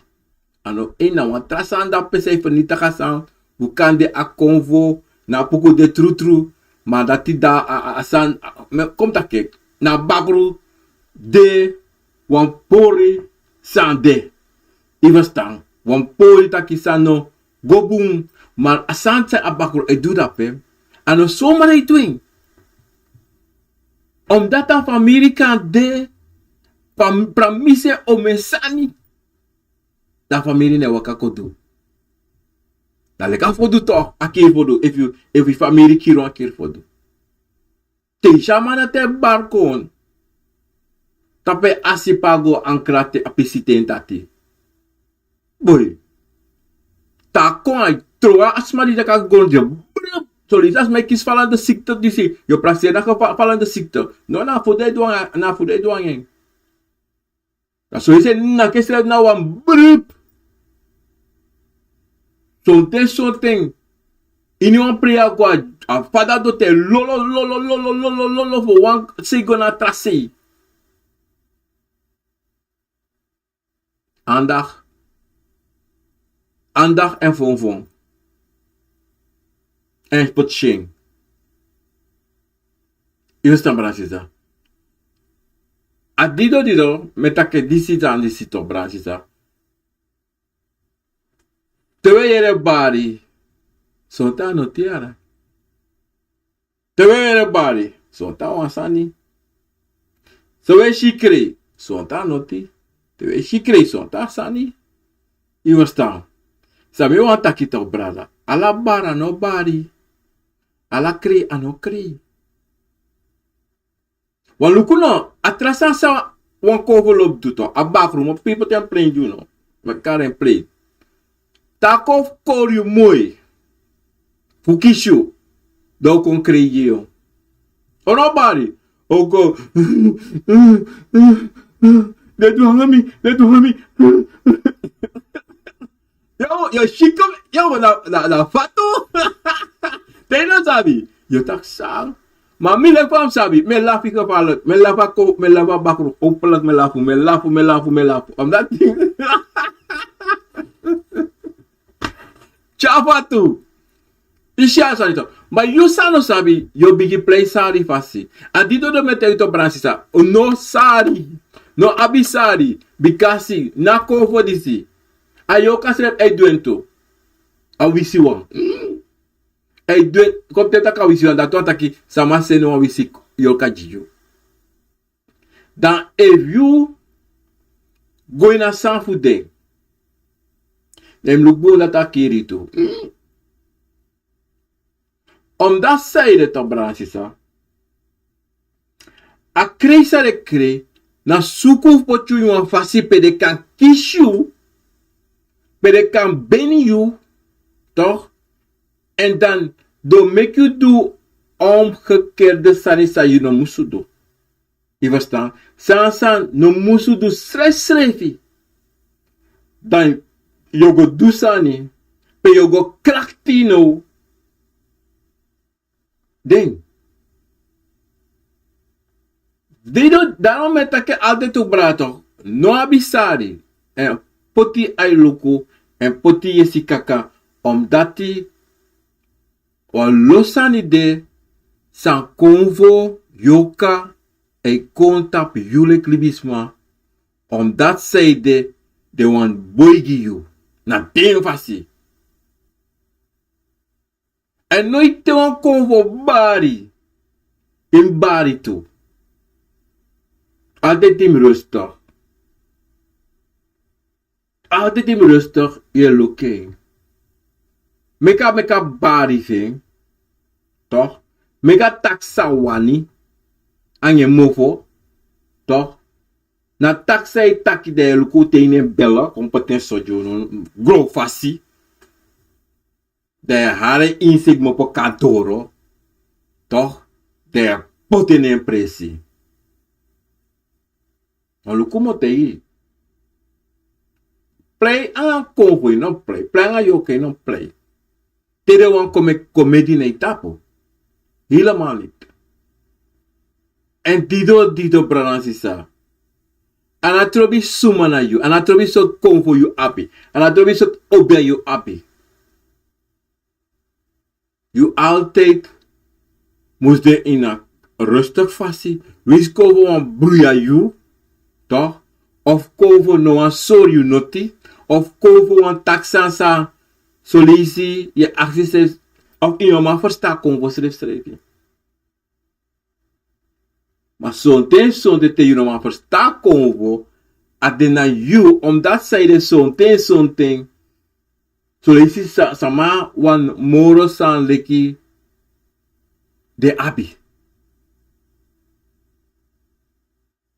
A no en na wan tra sani dape san e fenitiki a sani. Un kan de a konfo na a puku de trutru. Ma dati da a a sani. Kon mi taki na a bakru de wan pori sani de. Yu ferstan? Wan pori taki sani no go bun. Ma a sani san a bakru e du dape a no somar e du en. Omdati a famiri kan de pramisi en omen sani. Dan a famiri no e waka kon du. Dan leki a fodu to a kiri fodu efu yu famiri kiri wan kiri fodu. Te yu si a man dati e bari kon Tapu e asi pe a go ankra te a pisi ten dati. Boi. Te a kon a e tron a sma di de kon na gron dya. Brrr. Son leisi a sma e kisi falande sikte disi. Yu o prakseri na fa-, falande sikte. No, na fu den e du anga, na fu den e du anga en. Dan son leisi en naki ensrefi na wan brrr. Sonten, sonten. Ini wan prei a go a, a fada do te lolo, lolo, lolo, lolo, lolo, fu wan sei go na tra sei. Andacht. Andacht en fonfon. En poti syen. Yu e stan, brada sisa. A dido dido, mi e taki disi sani disi tok, brada sisa. Te wi e yere bari, sonten a no tiara. Te wi e yere bari, sonten a wan sani. Te wi e si krei, sonten a noti. Te wi e si krei, sonten a sani. Yu e stan. San mi wani taki tok, brada. Ala bari a no bari. Ala krei a no krei. Wan luku no, a tra sani san wan konfo lobi du tok. A bakru, mi o poti en plein gi unu. Mi e kari en plein. Te a kon kori yu moi. Fu kisi yu. Dan a o kon krei gi yu. A no bari. A o kon. Den du anga mi, den du anga mi. Yo, yo, siko, yo, na, na, na fatu. Te yu no sabi. Yu o taki san. Ma mi leki fa mi sabi. Mi e lafu gevaarlijk. Mi e lafu a ko, mi e lafu a bakru. Openlijk mi e lafu, mi e lafu, mi e lafu, mi e lafu. Omdat tya fatu. Yu si a sani tok. Ma yu san no sabi, yu o bigin prei sari fasi. A dido dido mi e taigi tok, brada sisa. No sari. No abi sari. Bikasi, na konfo disi. A yorka srefi e du en tu. A wisiwan. E du en, kon te taki a wisiwan, dati wani taki, sama seni wan wisi yorka gi yu. Dan efu yu go ini a sani fu den, dan yu mus luku bun dati a kiri tu. Omdat san ede tok, brada sisa. A krei san den krei, na suku fu poti yu ini wan fasi pe den kan kisi yu, pe den kan beni yu, tok? En dan den o meki yu du omgekeerde sani san yu no musu du. Yu e ferstan? Sani san no musu du srefsrefi. Dan yu o go du sani, pe yu o go krakti now. Den. Di yu no, daarom mi e taki altijd tok, brada tok. No abi sari. En poti ai luku, en poti yesi kaka, omdat wan lo sani de, san konfo yorka e kon tapu yu leki libisma, omdat san ede, den wani boi gi yu. Na den fasi. En noiti te wan konfo bari, yu mus bari tu. Altijd yu mus rustig. Altijd yu mus rustig, yu e luku en. Meki a, meki a bari fu en. Toch? Meki a taki san a wani. Anga en mofo. Toch? Na taki san yu e taki, dan yu e luku te yu no e bel, kon poti en so gi unu, gron fasi. Dan yu e hari en ini se kmopo kantoro. Toch? Dan yu e poti en na en presi. Ma luku mi o taigi yu. Prei anga konfo yu no prei. Prei anga yorka yu no prei. Te den wani kon meki komedi na yu tapu. Helemaal niet. En dido, dido, brada nanga sisa. A no trobi suma na yu. A no trobi sortu konfo yu abi. A no trobi sortu obia yu abi. Yu altijd mus de ini a rustig fasi. Winsi konfo wani bruya yu, toch? Of konfo no wani sori yu noti. Of konfo wani taki sani san son leisi yu e aksi srefi, of yu no man ferstan konfo srefsrefi. Ma sonten, sonten te yu no man ferstan konfo, a de na yu, omdat san ede sonten, sonten son leisi sa-, sama wani moro sani leki den abi.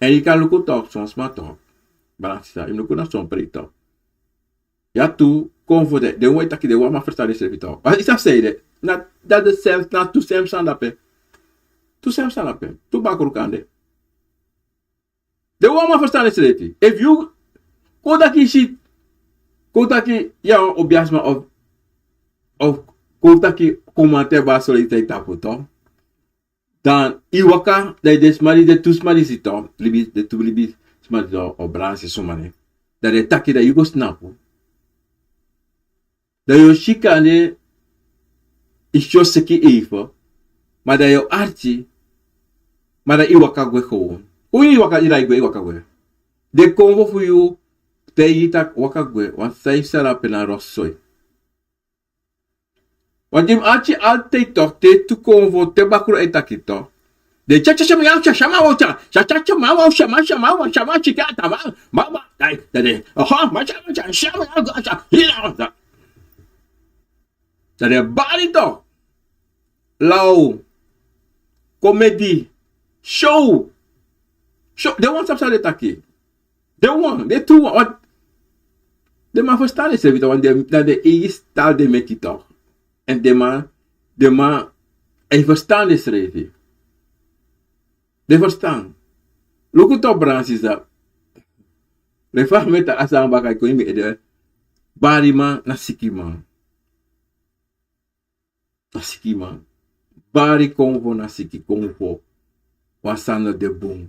En yu kan luku tok, son sma tok. Brada sisa, yu luku na son prei tok. Ya tu kon fu den, den wan e taki den wan man ferstan densrefi tok. Ma yu sabi san ede? Na dati de sem, na tu sem sani dape. Tu sem sani dape. Tu bakru kande. Den wan man ferstan densrefi. Efu yu kon taki yu si, kon taki yu a wan obiasma of, of kon taki komanti e bari sori yu tapu tok. Dan yu waka, dan den sma di, den tu sma disi tok, libi, den tu libi sma disi o, o bransi suma nen. Dan den taki, dan yu go snapu. Dan yu o si kande yu si o seki eive. Ma dan yu o arki. Ma dan yu waka gwe gewoon. Un yu waka, yu dan yu gwe, yu waka gwe. Den konfo fu yu taigi yu taki waka gwe, want san yu sabi dape na rotzooi. Want yu mus arki altijd tok, te tu konfo, te bakru e taki tok. Den tya tya tya ma ya tya, tya ma wa tya, tya tya tya ma wa tya, ma tya ma wa tya, ma tya tya tya ma, ma, ma, ai, dan den, aha, ma tya ma tya, tya ma ya go tya, hira tya. Dan den bari tok. Law, komedi, show. Show, den wan sabi san den taki. Den wan, den tu wan, want den man ferstan densrefi tok, want den, na den eigi stal den meki tok. En den man, den man e ferstan densrefi. Den ferstan. Luku tok, brada sisa. Lefa meta a sani baka e kon ini mi ede. Bariman na sikiman. Na sikiman. Bari konfo na siki konfo. Wan sani no de bun.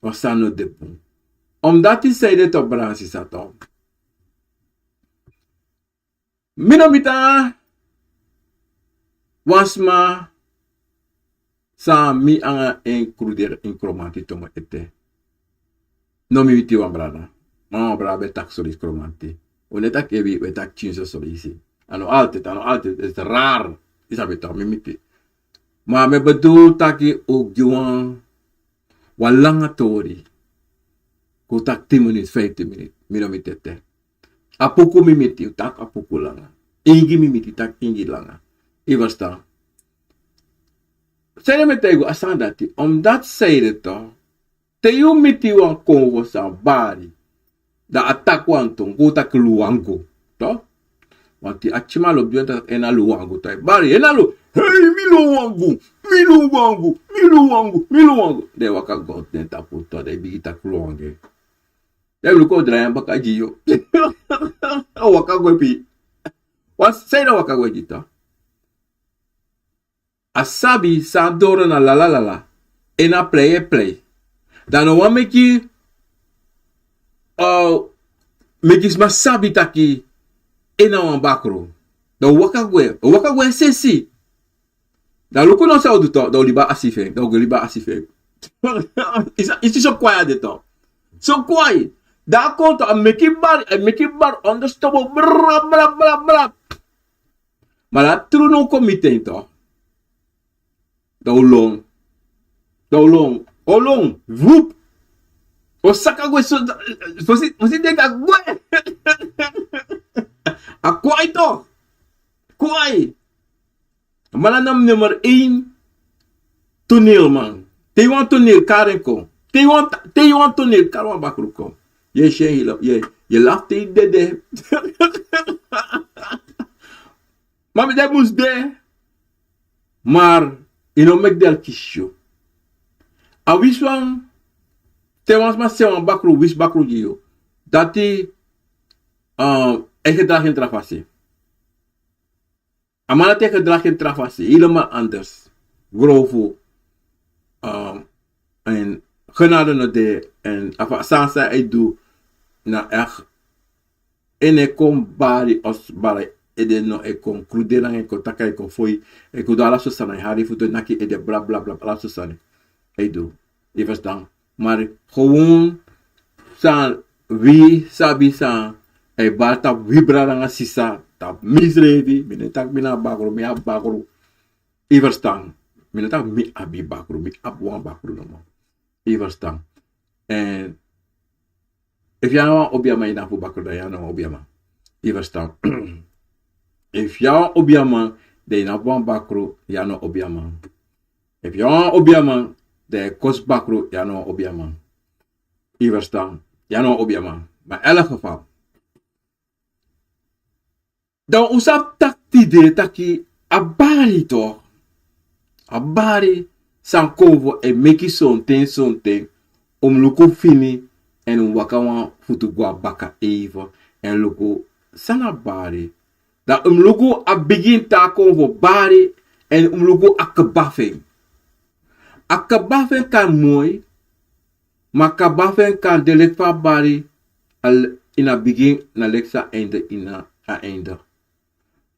Wan sani no de bun. Omdati san ede tok, brada sisa tok. Mi no miti wan sma san mi nanga en kruderi ini Kromanti tongo ete. No, mi miti wan brada. Ma wan brada ben taki sori Kromanti. Un no e taki ebi, un e taki pikinso sori isi. A no altijd, a no altijd, is raar. Yu sabi tok, mi miti. Ma mi e bedoel taki un gi wan, wan langa tori. Kon taki tin miniti, vijftien miniti. Mi no miti ete. A puku mi miti, un taki a puku langa. Ingi mi miti, taki ingi langa. Yu ferstan? San ede mi e taigi un a sani dati, omdati san ede tok, te yu miti wan konfo san bari, dan a taki wan tongo, kon taki luwangu tok. Want a pikinman lobi du en taki en na luwangu tok. Bari, en na lu, hei, mi luwangu, mi luwangu, mi luwangu, mi luwangu. Dan yu waka go den tapu tok, dan yu bigin taki luwangu. Dan yu luku o drai en baka gi yu. O waka gwe pi. Wan san ede waka gwe gi tok. A sabi san doro na lalalala. En na plei e plei. Dan no wani meki, uh, meki sma sabi taki en na wan bakru. Dan waka gwe, waka gwe sesi. Dan luku no san o du tok, dan o libi a asi fu en, dan o go libi a asi fu en. Yu si, yu si so kwai a de tok. So kwai. Dan a kon tok, a meki bari, a meki bari, onderstobo, bra, bra, bra, bra. Ma dan tru no kon miti en tok. Dan o lon. Dan o lon. O lon. Vup. O saka gwe so, fosi, fosi den kan gwe. A kwai tok. Kwai. Ma na mi nummer één toneelman. Te yu wani toneel, kari en kon. Te yu wani, te yu wani toneel, kari wan bakru kon. Yu e si en hilo, yu e, yu e lafu te yu dede. Ma mi de mus de. Mar yu no meki den kisi yu. A wisi wan, te wan sma seni wan bakru, wisi bakru gi yu. Dati, um, e gedragi en tra fasi. A man dati e gedragi en tra fasi, helemaal anders. Grofu. Um, en genade no de, en a fa san san a e du, na echt, en e kon bari, os bari, ede no e kon kruderi nanga en, kon taki en, kon foi, e kon du ala sortu sani, hari futu, naki ede, bla bla bla, ala sortu sani. A e du. Yu e ferstan? Mar gewoon san wi sabi san a e bari tapu wi brada nanga sisa, tapu misrefi, mi no e taki mi na bakru, mi abi bakru. Yu e ferstan? Mi no taki mi abi bakru, mi abi wan bakru nomo. Yu e ferstan? En efu yu a no wan obiaman, yu no abi bakru, dan yu a no wan obiaman. Yu e ferstan? Efu yu a wan obiaman, dan yu no abi wan bakru, yu a no obiaman. Efu yu a wan obiaman, dan yu e kosi bakru, yu a no wan obiaman. Yu e ferstan? Yu a no wan obiaman. Ma in elk geval. Dan un sabi taki tide taki a bari toch. A bari san konfo e meki sonten, sonten. Un mus luku fini, en un mus waka wan futu go na baka even. En luku san na bari. Dan un mus luku a bigin, te a konfo bari, en un mus luku a kba fu en. A kba fu en kan moi, ma a kba fu en kan de leki fa a bari, al ini a bigin na leki san a einde ini a einde.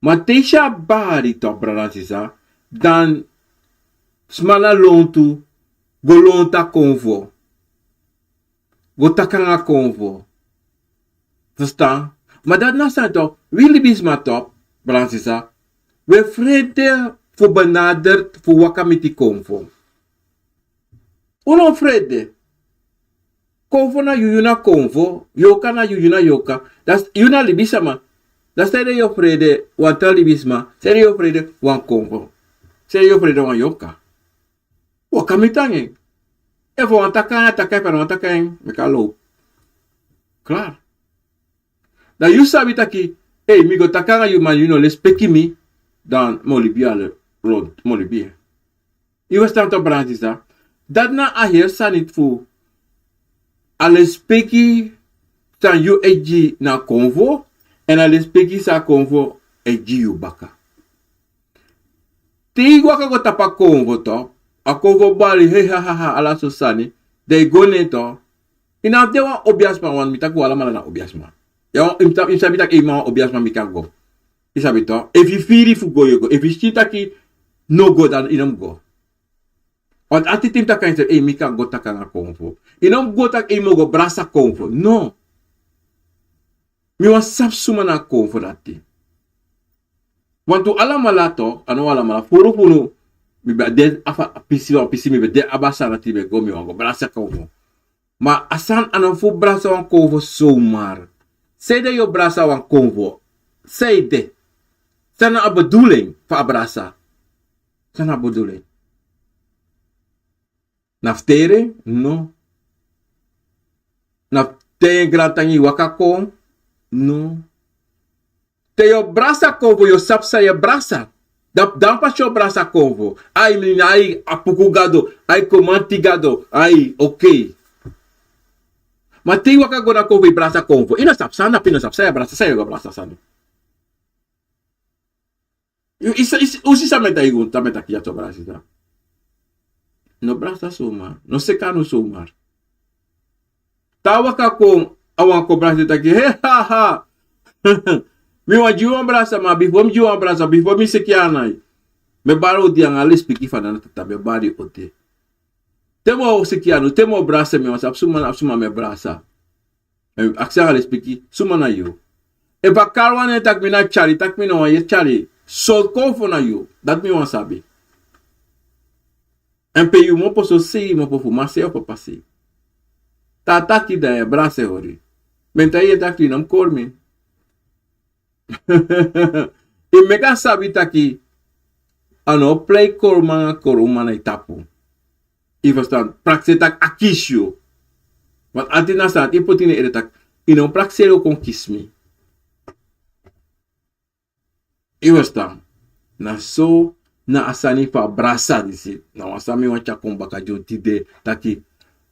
Ma te yu si a bari toch, brada nanga sisa, dan sma na lontu go lontu a konfo, go taki nanga konfo. Ferstan? Ma dati na sani toch, wi libisma toch, brada nanga sisa, wi e frede fu benaderd, fu waka miti konfo. Un no frede. Konfo na yu, yu na konfo. Yorka na yu, yu na yorka. Dati yu na libisma. Dan sanede yu o frede wan tra libisma? Sanede yu o frede wan konfo? Sanede yu o frede wan yorka? Waka miti nanga en. Efu a wani taki nanga yu, a taki nanga yu, efu a no wani taki nanga yu, meki a low. Klaar. Dan yu sabi taki, ei, mi go taki nanga yu, ma yu no lespeki mi, dan mi o libi a le-, rond, mi o libi. Yu e ferstan toch, brada nanga sisa? Dati na a heri sani fu a lespeki san yu e gi na konfo, en a lespeki san konfo e gi yu baka. Te yu waka go tapu a konfo toch, a konfo bari, hei, ha, ha, ha, ala sortu sani, dan yu go na en toch. Yu no abi de wan obiasma, want mi taki un alamala na obiasma. Ya, yu sa-, yu sabi taki, ei, mi na wan obiasma, mi kan go. Yu sabi toch, efu yu firi fu go, yu o go. Efu yu si taki no go, dan yu no mus go. Want a titi mi taki nanga yu, ei, mi kan go taki nanga konfo. Yu no mus go taki, ei, mi o go brasa konfo. No. Mi wani sabi suma na konfo dati. Want un alamala toch, a no un alamala, furu fu unu, mi ben de a fa-, a pisi, wan pisi, mi ben de a basa dati, mi ben go, mi wani go brasa konfo. Ma a sani a no fu brasa wan konfo zomaar. Sanede yu o brasa wan konfo? Sanede? San na a bedoeling fu a brasa? San na a bedoeling? Na fu teri en? No. Na fu taigi en grantangi waka kon? No. Te yu o brasa konfo, yu o sabi san yu e brasa. Dan, dan pas yu o brasa konfo. Ai, mi na ai, a puku gado, ai, komanti gado, ai, oké. Ma te yu waka go na konfo, yu brasa konfo, yu no sabi san na, yu no sabi san yu e brasa, san yu e go brasa sani. Yu, yu, yu, yu si san mi e taigi unu, san mi e taki ya toch, brada nanga sisa. No brasa zomaar, no seki a no zomaar. Te a waka kon, a wan kon brasa, taki, he, ha, ha. Mi wani gi yu wan brasa, ma bifo mi gi yu wan brasa, bifo mi seki yu a nai, mi e bari odi nanga lespeki, fa na tata, mi e bari odi. Te mi o seki yu a no, te mi o brasa, mi wani sabi suma na, suma mi e brasa. En aksi nanga lespeki, suma na yu? Efu a kari wan nen, taki mi na tyari, taki mi na wan yere tyari, sortu konfo na yu? Dati mi wani sabi. En pe yu mu opo so sei, yu mu opo fu mama sei of papa sei. Te a taki, dan yu e brasa, hori. Mi e taigi yu taki yu no mus kori mi. Yu meki a sabi taki a no prei kori uman nanga kori uman na yu tapu. Yu ferstan? Prakseri taki a kisi yu. Want ati na sani ati yu poti ini yu ede taki, yu no prakseri o kon kisi mi. Yu e ferstan? Na so na a sani fu a brasa disi. Na wan sani mi wani tyari kon baka gi unu tide, taki,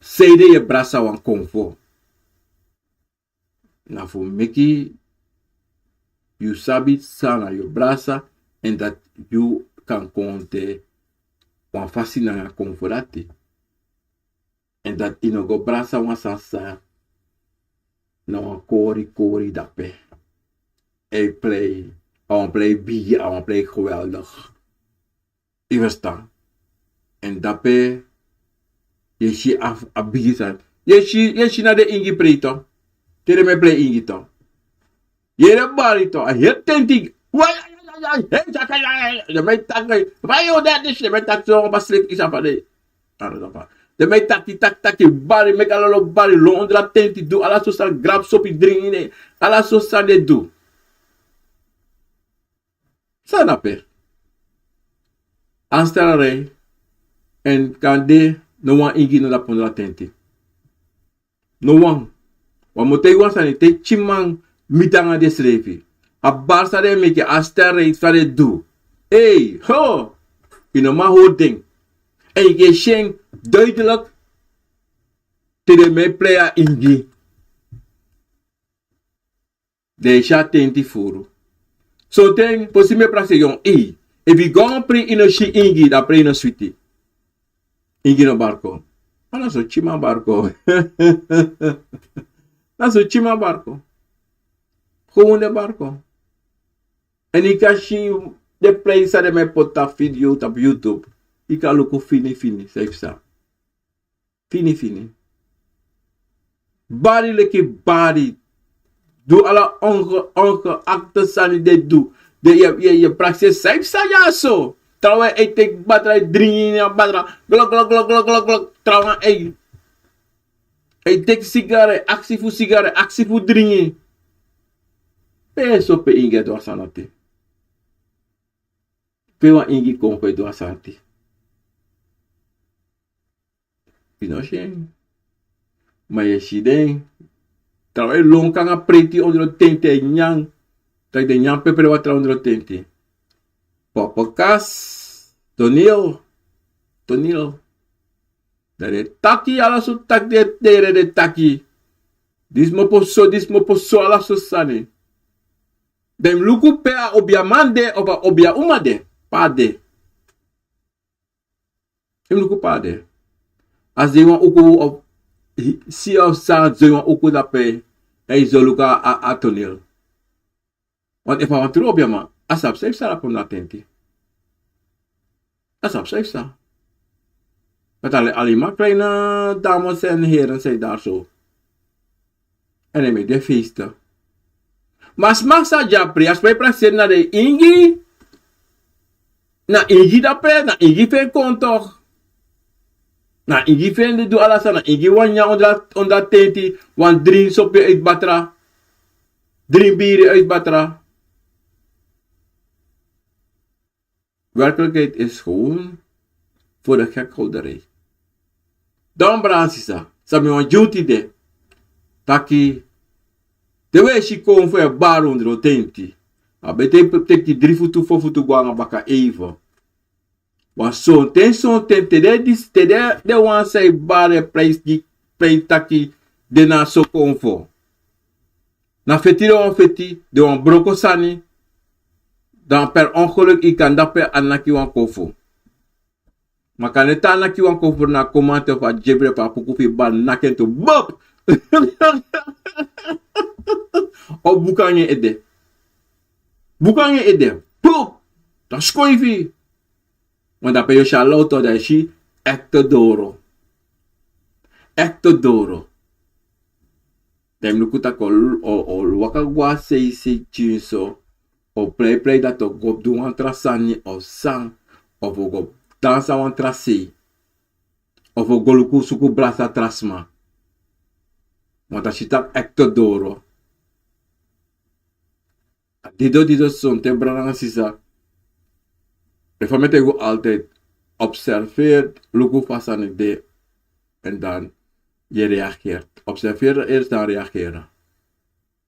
sanede yu e brasa wan konfo, na fu meki yu sabi san na yu brasa, èn dati yu kan kon de wan fasi nanga konfo dati. Èn dati yu no go brasa wan sani san na wan kori kori dape. A e plei, a wan plei bigi, a wan plei geweldig. Yu e ferstan? Èn dape yu e si a, a bigi sani. Yu e si, yu e si na den ingi prei tu. Te den mu e plei ingi tu. Yu e yere bari tu, a heri tenti. Wai, ai, ai, ai, ai, hei, saka, ai, ai, ai. Den mu e taki, wai, yu o de disi, den mu e taki so, wan sleep is a fa de. Anu, dan fa. Den mu e taki, taki, taki, bari, meki ala lo bari, lon ondro a tenti, du ala so sani, grabu sopi, dringi, ne. Ala so sani den du. San na pe? Ansterarij, èn kande no wan ingi no de ondro a tenti. No wan. Wan mu taigi wan sani, te tyiman miti nanga densrefi. A bari san den meki, a sterarij san den du. Ei, ho! Yu no man hori den. Èn yu e si en duidelijk. Te den mu e plei a ingi. Den e si a tenti furu. Sonten, fosi mi e prakseri yu, ei. Efu yu go nanga prei yu no si ingi, dan prei no switi. Ingi no bari kon. Ma na so tyiman bari kon. Na so tyiman bari kon. Gewoon den bari kon. Èn yu kan si den prei san den mu e poti tapu video, tapu YouTube. Yu kan luku fini fini, san yu psa. Fini fini. Bari leki bari. Du ala onge, ongeachte sani den du. Den yu, yu, yu prakseri san yu psa dyaso. Trawan e teki batra, e dringi ini a batra. Glok, glok, glok. Trawan e, e teki sigari, e aksi fu sigari, e aksi fu dringi. Pe so pe ingi e du a sani ati? Pe wan ingi kon fu e du a sani ati? Yu no si en. Ma yu e si den. Trawan e lon kon nanga preti ondro tenti e nyan. Taki den nyan pepere watra ondro tenti. Popokas. Tonil. Tonil. Dan den taki ala so taki den, den, den taki. Disi mopo so, disi mopo so, ala so sani. Dan yu mus luku pe a obiaman de, of a obiauma de. Pe a de. Yu mus luku pe a de. A si wan uku of, si of san, si wan uku dape. Dan yu so luku a, a, a Tonil. Want efu a wan tru obiaman, a sabi san yu psa dape na tenti. A sabi san yu psa. Dati a, alleen maar kleine dames en heren zijn daar zo. En hij met de feesten. Ma sma sa dya pri, a sma e prakseri na den ingi. Na ingi dape, na ingi fu en kon toch. Na ingi fu en di du ala sani, na ingi wan nyan ondro, ondro tenti, wan dringi sopi uit batra. Dringi biri uit batra. Werkelijkheid is gewoon voor de gekhouderij. Dan brada nanga sisa, san mi wani gi unu tide. Taki, te wi e si konfo e bari ondro tenti. A beti teki dri futu, fo futu go nanga baka even. Want sonten, sonten, te den disi, te den, den wan san e bari e prei gi, prei taki, den na so konfo. Na feti den wan feti, den wan broko sani, dan per ongeluk yu kan dape a naki wan konfo. Ma kande te a naki wan konfo na a komante fu a dyebre fu a puku fu yu bari naki en tu, bop! Of buku nanga en ede. Buku nanga en ede. Bop! Dan skoifi. Want dape yu o si a lawtu, dan yu si echte doro. Echte doro. Dan yu mus luku taki o, o, o waka go a sei sei tyin so, o prei prei dati o go du wan tra sani of san, of o go dansi na wan tra sei, of o go luku suku brasa tra sma. Want a si taki echte doro. A dido dido sonten brada nanga sisa. Efu a mi e taigi unu altijd, observeer, luku fa sani de. En dan Yu e reageer. Observeer eerst, dan reageren.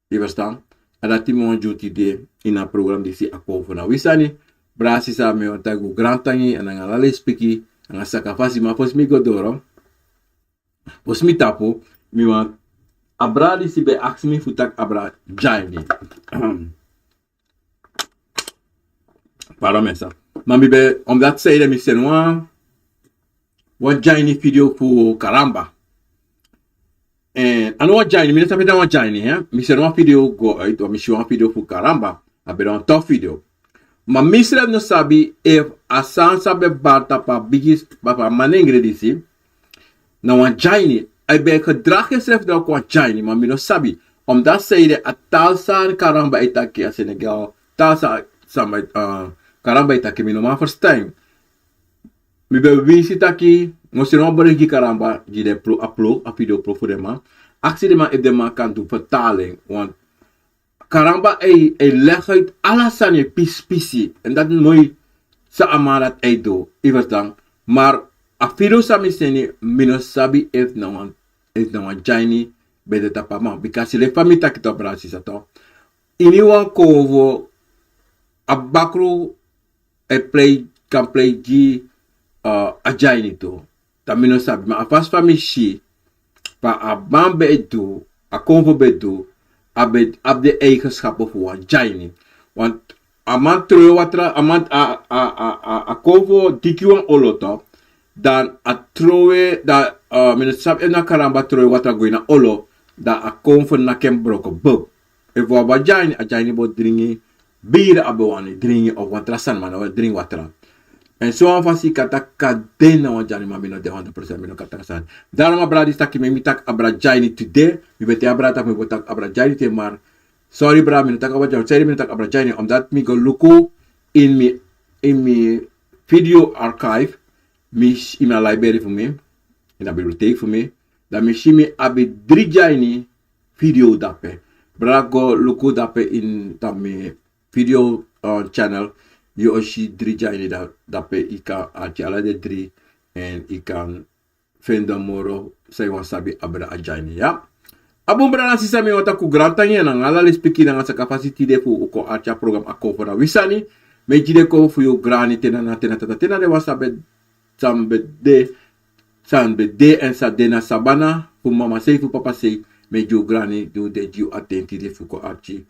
Yu e verstan? A dati mi wani gi unu tide ini a program disi, a kon fu na wi sani. Brada, sisa, mi wani taki un grantangi, nanga ala lespeki, nanga sakafasi. Ma fosi mi go doro, fosi mi tapu, mi wani, a brada disi ben aksi mi fu taki abra gi a ini. Pardon, mensen. Ma mi ben, omdat zij de mi seni wan, wan gi a ini video fu Karamba. En a no wan gi a ini, mi no sabi dan wan gi a ini, hè. Mi seni wan video go uit, want mi si wan video fu Karamba. A ben de wan tof video. Ma mi srefi no sabi efu a sani san ben bari tapu a bigi, tapu a manengre disi, na wan gi a ini. A ben gedrag ensrefi dan wan gi a ini, ma mi no sabi. Omdat zij de a taal san Karamba e taki, a Senegal taal san, san, eh, Karamba e taki, mi no man verstan. Mi ben winsi taki, mi o seni wan bericht gi Karamba, gi den ploeg, a ploeg, a video ploeg fu den man. Aksi den man efu den man kan du vertaling, want Karamba e, e leg uit ala sani, e pisi pisi. En dati moi san a man dati e du, yu e verstan. Maar a video san mi seni, mi no sabi efu na wan, efu na wan gi a ini ben de tapu a man. Bikasi leki fa mi taki tu, brada, sisa, tu. Ini wan konfo, a bakru e prei, kan prei gi, eh, a gi a ini tu. Dan mi no sabi, ma a fasi fa mi si, fa a man ben e du, a konfo ben e du, a ben abi den eigenschappen fu wan gi a ini. Want a man trowe watra, a man, a, a, a, a, a konfo diki wan olo tu, dan a trowe, dan, eh, mi no sabi efu na Karamba trowe watra go ini a olo, dan a konfo naki en broko, bub. Efu wan gi a ini, a gi a ini bo dringi bira, a bo wani dringi of wan tra sani, ma a no wani dringi watra. En so wan fasi yu kan taki a de na wan gi a ini, ma mi no de honderd procent, mi no kan taki a sani. Daarom a brada disi taki mi, mi taki abra gi a ini tide, mi ben taigi a brada taki mi bo taki abra gi a ini tide, maar sorry brada, mi no taki abra gi a ini, sorry, mi no taki abra gi a ini, omdat mi go luku in mi, in mi video archive, mi, in a library fu mi, in a bibliotheek fu mi, dan mi si mi abi dri gi a ini video dape. Brada, go luku dape in tapu mi video, uh, channel. Yu o si dri gi a ini da-, dape, yu kan arki ala den dri, en yu kan feni moro san yu wani sabi abra a gi a ini, ya. A bun, brada, sisa, mi wani taki un grantangi nanga ala lespeki nanga sakafasi tide fu un kon arki a program A Konfo na Wi Sani. Mi e gi den konfo fu yu, grani, te na nana, te na tata, te na den wan san ben, san ben de, san ben de en san de na sabana, fu mama sei, fu papa sei. Mi e gi un grani di un de, gi un a ten tide fu kon arki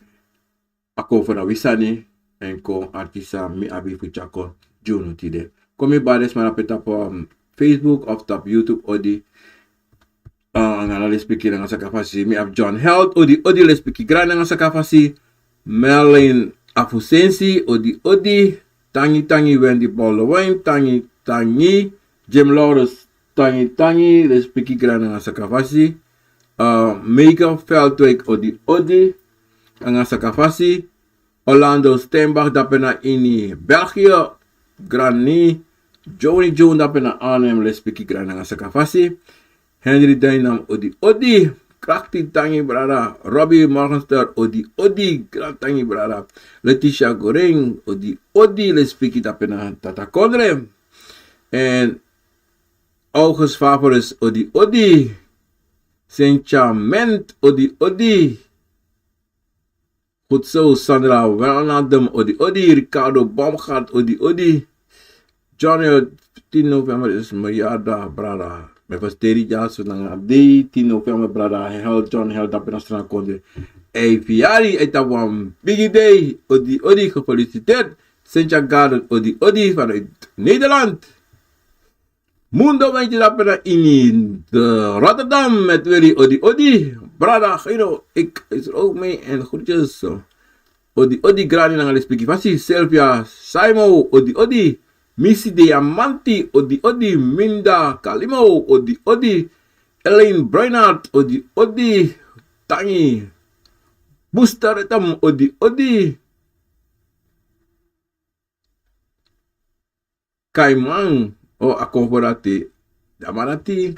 A Konfo na Wi Sani, en kon arki san mi abi fu tyari kon gi unu tide. Kon mi bari den sma na pe tapu, um, Facebook of tapu YouTube, odi. Ah, nanga lespeki nanga sakafasi. Mi abi John Held, odi, odi, lespeki, grani, nanga sakafasi. Merlin Afusensi, odi, odi. Tangi, tangi, Wendy Baldwin, tangi, tangi. Jim Laurens, tangi, tangi, lespeki, grani, nanga sakafasi. Ah, Megan Veldwijk, odi, odi, nanga sakafasi. Orlando Steinbach, dape na ini België, grani. Johnny Jones, dape na Arnhem, lespeki, grani, nanga sakafasi. Henry Dynam, odi, odi. Krachtig, tangi, brada. Robbie Morgenstern, odi, odi, grantangi, brada. Letitia Goring, odi, odi, lespeki, dape na tata kondre. En August Favorus, odi, odi. Sentia Ment, odi, odi. Goed zo, Sandra Wijnaldum, odi, odi. Ricardo Baumgart, odi, odi. Johnny, tien november is mijn jaardag, brada. Mi e festeri dyaso nanga dei, tien november, brada. Held, John Held, dape na Sranan Kondre. Ei, fiyari, ei, tapu wan bigi dei. Odi, odi, gefeliciteerd. Cynthia Garden, odi, odi, vanuit Nederland. Mundo Wijntje, dape na ini, eh, Rotterdam, met Willy, odi, odi. Brada Gino, ik is er ook mee en groetjes. Odi, odi, grani, nanga lespeki fasi. Sylvia Saimo, odi, odi. Missy Diamanti, odi, odi. Minda Kalimo, odi, odi. Elaine Bruinart, odi, odi. Tangi. Booster Rhythm, odi, odi. Kaiman, o, a Konfo dati. Da man dati,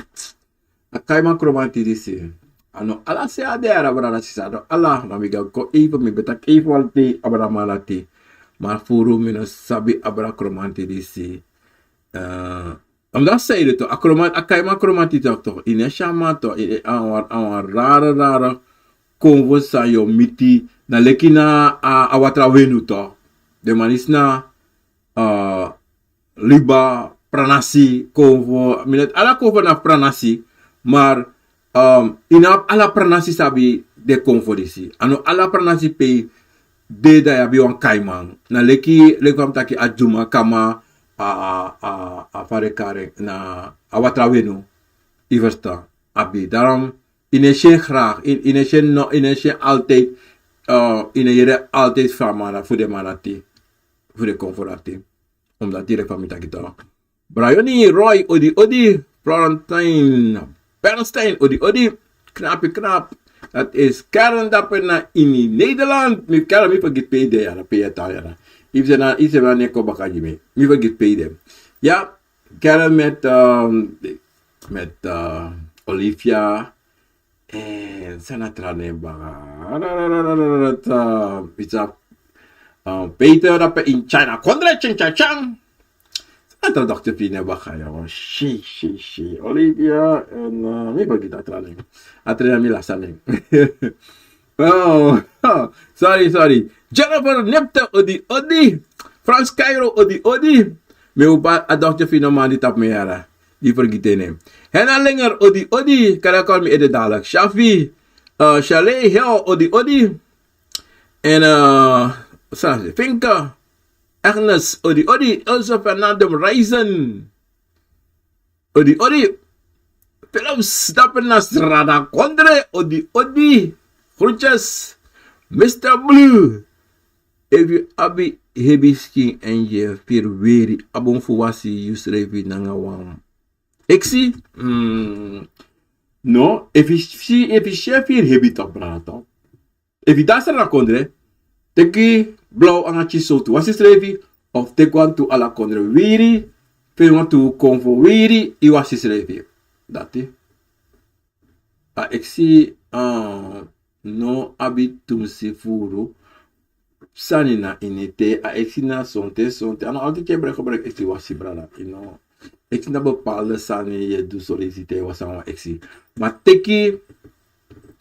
a Kaiman Kromanti disi. A no ala sei a de, brada, sisa, a no ala, ma mi go kon even, mi ben taki even wan dei abra a man dati. Ma furu mi no sabi abra Kromanti disi. Eh, Omdat zij de toch, a kromat, a kaiman kromat die toch, toch, in een shaman toch, in, in, aan waar, aan waar rare, rare konvo san yu o miti, na leki na a, a watra wenu toch. De man is na, eh, liba, pranasi, konvo, mi no ala konvo na pranasi, maar, ehm, yu no abi ala pranasi sabi den konvo disi. A no ala pranasi pe yu de dan yu abi wan kaiman. Na leki, leki fa mi taki a dyumakama, a, a, a, a fadekare, na a watra wenu, yu ferstan, abi. Daarom, yu no e si en graag, yu, yu no e si en no, yu no e si en altijd, eh, yu no e yere altijd fu a man dati, fu den man dati, fu den konvo dati. Omdat direct fa mi taki toch. Briony Roy, odi odi. Florentine Bernstein, odi odi. Knapi knap. Dat is Karen dape na ini Nederland. Mi Karen, mi vergit pe yu de, ya, na pe yu e tan, ya, na. If ze na, if ze na neko baka gi mi. Mi vergit pe yu de. Ya, Karen met, ehm, met, eh, Olivia. En san na a tra nen baka? Pizza. Eh, Peter dape in China. Kondre ching chang chang. San na a tra dokter fu yu nen baka, ya. Si, si, si. Olivia, en, eh, mi vergit a tra nen. A tra nen mi lasi a nen. Oh, sorry, sorry. Jennifer Nipte, odi odi. Frans Cairo, odi odi. Mi hoop a dokter fu yu no mandi tapu mi yara. Yu vergit en nen. Hena Linger, odi odi. Kan a call mi ede dadelijk. Shafi, eh, Shale, Heo, odi odi. En, eh, Sase Finke, Agnes, odi odi. Ilse Fernandum Reisen, odi odi. Philips dape na Srada Kondre, odi odi. Groetjes. Mister Blue. Efu yu abi hebi skin en yu e firi weri, a bun fu wasi yusrefi nanga wan eksi. Mm, no, efu yu si, efu yu si e firi hebi toch, brada, toch. Efu yu de na Srada Kondre, teki blaw nanga tyin sowtu, wasi yusrefi, of teki wantu ala kondre wiri, feni wantu konfo wiri, yu wasi yusrefi. Dati. A eksi, ah, no abi tumsi furu sani na ini, te a eksi na sonten sonten. A no altijd yu e gebruik, gebruik eksi wasi, brada. Yu no, eksi na bepaalde sani yu e du, soleisi te yu wasi anga wan eksi. Ma teki,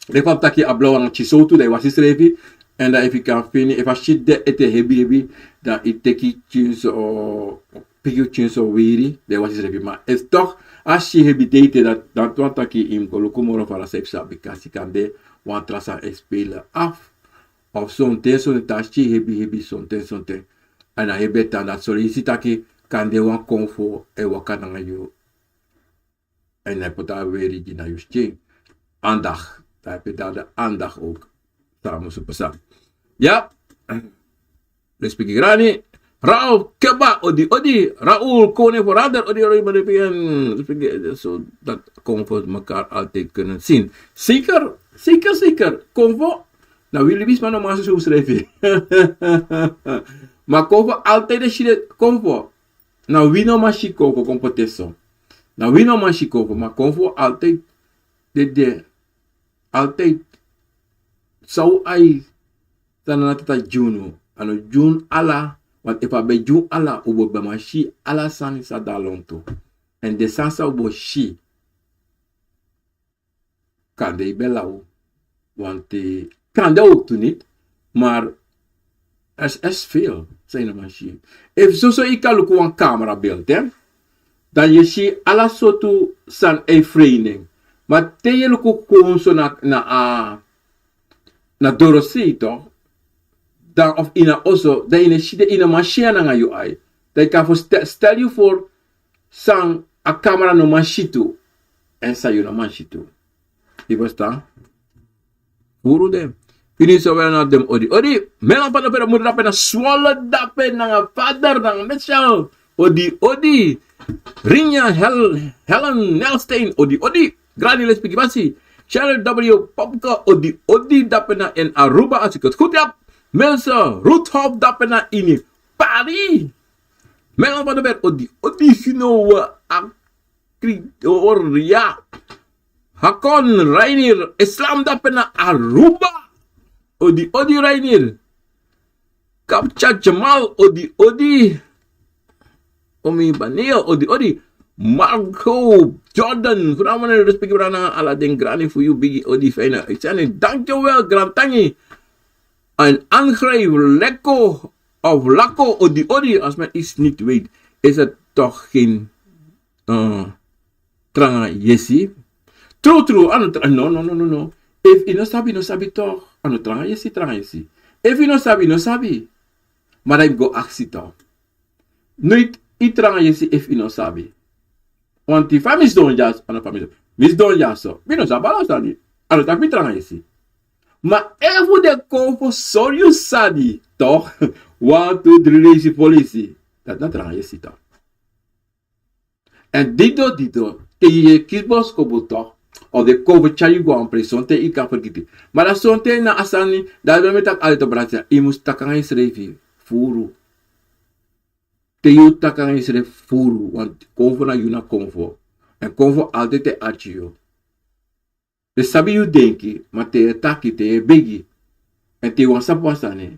leki fa mi taki, a blaw nanga tyin sowtu, dan yu wasi yusrefi. En dan efu yu kan feni, efu a skin de ete hebi hebi, dan yu teki tyin so, piki yu tyin so weri, dan yu wasi yusrefi. Ma efu toch a skin hebi de ete, dan, dan wani taki yu mus go luku moro fara san yu sabi, kasi kande wan tra sani e spelen af. Of sonten sonten te a skin hebi hebi, sonten sonten. En a hebi e tan, dati soleisi taki kande wan konfo e waka nanga yu. En a e poti a weri gi na yu skin. Aandacht. Dan heb je daar de aandacht ook. Samen super sap. Ja. Respecti grani. Raul Keba, odi odi. Raul Koning Verrader, odi odi, maar ik ben, respecti, zodat konfo elkaar altijd kunnen zien. Zeker, zeker, zeker. Konfo, na wi libisma no man so schrijven. Maar konfo altijd de shit, konfo. Na wi no man si konfo, kon poti en so. Na wi no man si konfo, ma konfo altijd de, de, altijd. San un abi, san na tata gi unu. A no gi unu ala, want efu a ben gi unu ala, un bo ben man si ala sani san de na lontu. En den sani san un bo si, kande yu ben law. Want, eh, kande ook tu niet, maar er is, er is veel san yu no man si. Efu soso yu kan luku wan camerabeeld, hè, dan yu e si ala sortu sani e freining. Ma te yu e luku kon so na, na, ah, na dorosei toch, dan of ini a oso, dan yu no e si den, yu no man si en nanga yu ai. Dan yu kan voorstel, stel yu voor, san a camera no man si tu, en san yu no man si tu. Yu ferstan? Furu den. Fini so wel na den, odi odi. Melan Van der Verre, moeder dape na Zwolle, dape nanga vader, nanga Michel. Odi odi. Rinja Hel-, Helen Nelstein, odi odi. Granny Lespiki Basi. Charlotte W Popke, odi odi, dape na in Aruba, als ik het goed heb. Mensen, Roethof, dape na ini Paris. Melan Van der Berg, odi odi, Sinowe, Akri, Oria. Hakon Reinier, Islam dape na Aruba. Odi odi, Reinier. Kapcha Jamal, odi odi. Omi Baneo, odi odi. Marco Jordan, goedenavond en respect brada nanga ala den grani fu yu bigi odi fijne uitzending. Dankjewel, grantangi. En Angrijp Leko of Lako odi odi, als men iets niet weet, is het toch geen eh, tranga yesi. True, true, ano tra no, no, no, no, no. If yu no sabi, no sabi toch. Ano tranga yesi, tranga yesi. If yu no sabi, no sabi. Maar dan go aksi toch. Nooit yu tranga yesi if yu no sabi. Want yu fa mi sidon dyaso, ano fa mi sidon dyaso, mi no sabi ala sani. Ano taki mi tranga yesi. Maar efu den kon fu sori yu sani, toch? Wan, tu, dri leisi, fo leisi. Dati na tranga yesi toch. En dido, dido, te yu e kisi boskopu toch, of den kon fu tyari yu go a wan presi, sonten yu kan fergiti. Ma dan sonten na a sani, dan yu ben taki ala den brada, yu mus taki nanga yusrefi furu. Te yu taki nanga yusrefi furu, want kon fu na yu na kon fu. En kon fu altijd e arki yu. Den sabi yu denki, ma te yu e taki, te yu e begi, en te yu wani sabi wan sani,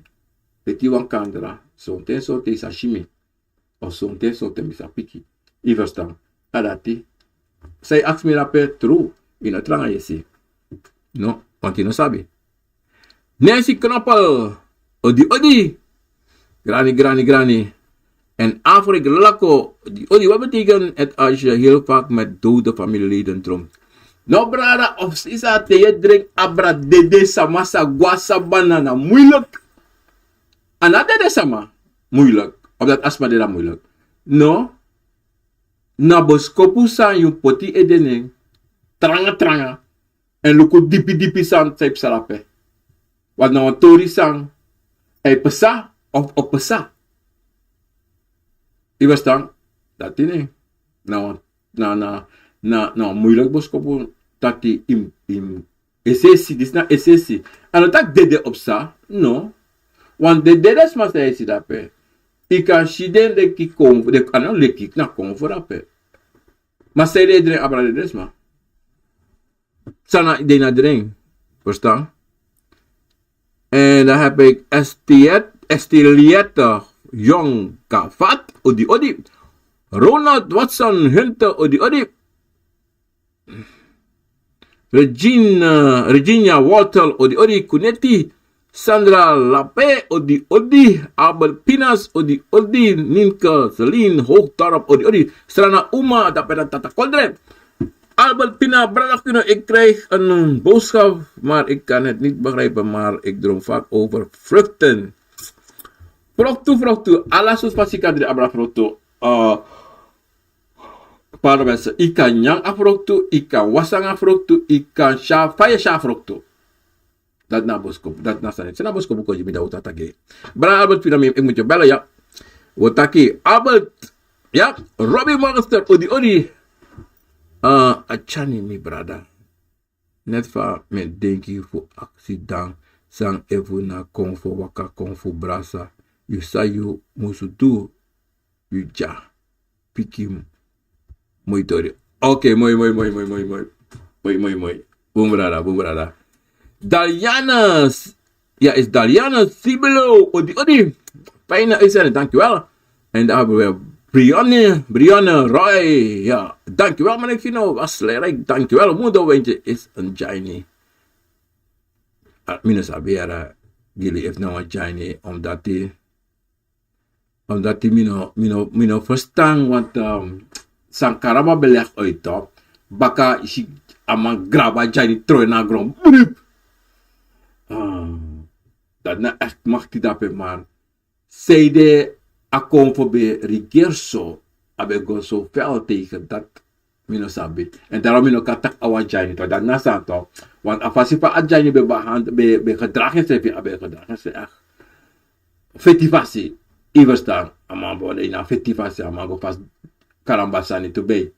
leti yu wan kandra, sonten sonten yu sa si mi, of sonten sonten mi sa piki. Yu ferstan? A dati. San yu aksi mi dape tru, yu no tranga yesi. No, want yu no sabi. Nancy Knoppel, odi odi. Grani, grani, grani. En Afrik Lako, odi odi, wat betekent het als je heel vaak met dode familieleden droomt? No brada of sisa, te yu e dringi abra dede, sama sa go a sabana, na moeilijk. A no dede sama moeilijk, of dati a sma dede moeilijk. No. Na boskopu san yu poti ede nen, tranga tranga. En luku dipi dipi san san e psa dape. Want na wan tori san e psa of o psa. Yu ferstan? Dati nen. Na wan, na, na, na, na wan moeilijk boskopu taki yu mus, yu mus esesi, disi na esesi. A no taki dede o psa, no. Want den dede sma san yu e si dape, yu kan si den leki kon, den, a no leki, na kon fu dape. Ma san yu e dringi abra dede sma? San na den na dringi? Verstaan? En dan heb ik Estiet, Estiliette Jong Kavat, odi odi. Ronald Watson Hunter, odi odi. Regina, Regina Walter, odi odi. Kuneti, Sandra Lape, odi odi. Albert Pinas, odi odi. Ninka Celine Hoogdorp, odi odi. Strana Uma, dape na Tata Kondre. Albert Pina, brada Kino, ik krijg een boodschap, maar ik kan het niet begrijpen, maar ik droom vaak over vruchten. Froktu, froktu, ala sortu fasi yu kan dringi abra froktu. Eh, pardon, mensen, yu kan nyan a froktu, yu kan wasi nanga froktu, yu kan sya, fa yu e sya a froktu. Dati na boskopu, dati na sani. San na boskopu kon gi mi, dan wi o taki. Brada Albert Pina, mi, yu mus bel, ya. Wi o taki, Albert, ya, Robbie Monster, odi odi. Eh, a tyari mi, brada. Net fa mi e denki fu aksi dan, san efu na kon fu waka kon fu brasa, yu san yu musu du, yu dya piki moi tori. Ok, moi, moi, moi. Moi, moi, moi. Bun brada, bun brada. Daliana, ya, is Daliana Sibilo, odi odi. Fijne uitzending, dankjewel. En dan hebben we Brianne, Brianne Roy. Ja, dankjewel meneer Kino, was leerrijk, dankjewel. Moederwindje is een Jaini. Ah, mi no sabi, yara, gili efu na wan Jaini, omdat die, omdat die mi no, mi no, mi no verstan, want, ehm, san Karaba ben leg uit toch. Baka yu si a man grabu a Jaini, tron en na gron. Brup. Ah, dati na echt makti dape, maar sanede a kon fu ben regeer so, a ben go so fel tegen dat, mi no sabi. En daarom mi no kan taki a wan Jaini toch, dati na sani toch. Want a fasi fa a Jaini ben behand-, ben, ben gedragi ensrefi, a ben gedragi ensrefi echt feti fasi. Yu verstan, a man ben de ini a feti fasi, a man go fasi, Karamba sani tu ben.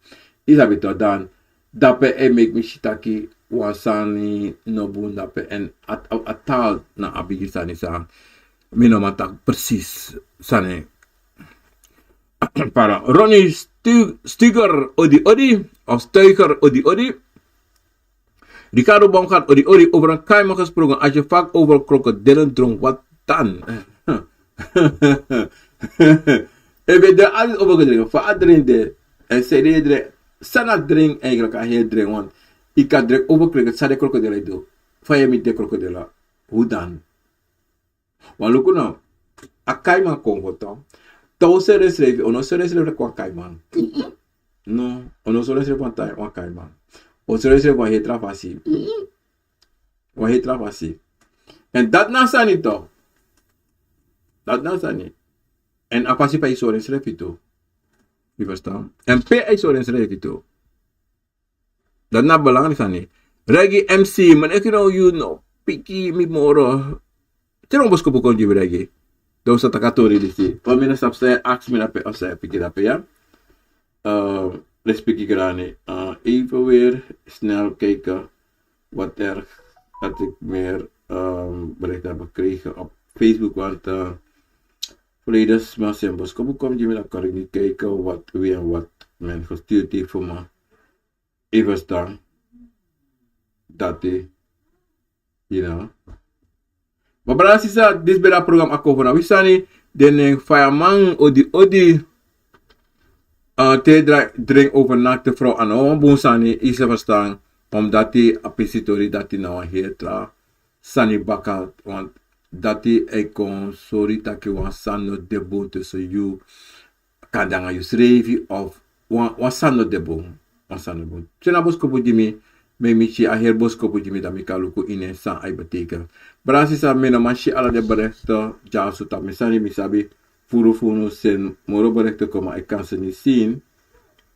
Yu sabi toch, dan dape e meki mi si taki wan sani no bun dape, en a, a, a taal na a bigi sani san mi no man taki precies san e. Pardon. Ronnie Stu-, Stuger, odi odi, of Stuiger, odi odi. Ricardo Baumgart, odi odi. Over een kaiman gesproken, als je vaak over krokodillen droomt, wat dan? Efu yu e drei, altijd over gedreven, fa a dringi de. En san den e dringi, san na dringi, eigenlijk a heri dringi, want yu kan dringi overkriket, san den krokodil e du. Fa yu e miti den krokodil, hoe dan? Wan luku no, a kaiman kon go to. Te un sori ensrefi, un no sori ensrefi leki wan kaiman. No, un no sori ensrefi wan tai-, wan kaiman. Un sori ensrefi wan heri tra fasi. Wan heri tra fasi. En dati na sani to. Dati na sani. En a fasi fa yu sori ensrefi tu. Yu ferstan? En pe a e sori ensrefi tu. Dati na belangrijk sani. Regi M C, man, eki no yu no piki mi moro. Te no boskopu kon gi mi Regi. Dan sa taki a tori disi. Fa mi no sabi san yu e aksi mi dape, of san yu e piki dape, ya. Ehm, respecti grani. Eh, even weer snel kijken wat er, had ik meer, ehm, berichten heb gekregen op Facebook, want, eh, verleden maand zijn boskopu kom je me dan kan ik niet kijken wat, wie en wat men gestuurd heeft voor me. Even staan. Dati, you know. Ma brada sisa, disi ben a program Ako Fu Na Wi Sani, den nen Fireman, odi odi. Eh, te dra-, dringi overnakte, vrouw, a no wan bun sani, yu sa ferstan, omdati a pisitori dati na wan heri tra sani baka, want dati e kon sori taki wan sani no de bun tussen yu, kande nanga yusrefi, of wan, wan sani no de bun. Wan sani no bun. Te na boskopu gi mi, mi e miti a heri boskopu gi mi, dan mi kan luku ini en san a e beteken. Brada sisa, mi no man si ala den berichten dyaso tapu mi sani, mi sabi furu fu unu seni moro berichten kon, ma ik kan ze niet zien.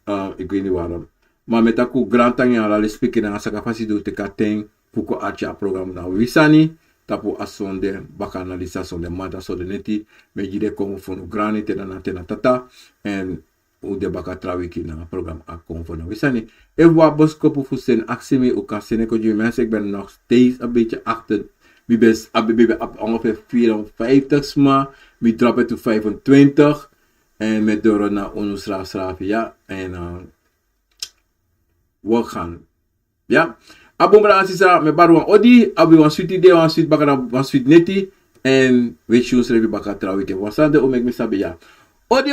Eh, ik weet niet waarom. Ma mi e taki un grantangi nanga ala lespeki nanga saka fasi di un teki a ten fu kon arki a program Na Wi Sani tapu a sonde baka, na disi a sonde mamanten, sonde neti. Mi e gi den konfo fu unu grani, te na nana, te na tata. En un de baka tra wiki nanga a program Ako Fu Na Wi Sani. Efu wan boskopu fu seni aksi mi, un kan seni kon gi mi. Mensen, ik ben nog steeds een beetje achter. Mi ben s-, a ben, ben, ben op ongeveer vierenvijftig sma. Mi drop en tu vijfentwintig. En mi e doro na unu srafsrafi, ya. En, eh, we gaan. Ya. A bun, brada sisa, mi e bari wan odi, abi wan switi dei, wan switi baka, na wan switi neti. En wi e si unsrefi baka tra wiki. Wan sani di un meki mi sabi, ya. Odi, odi.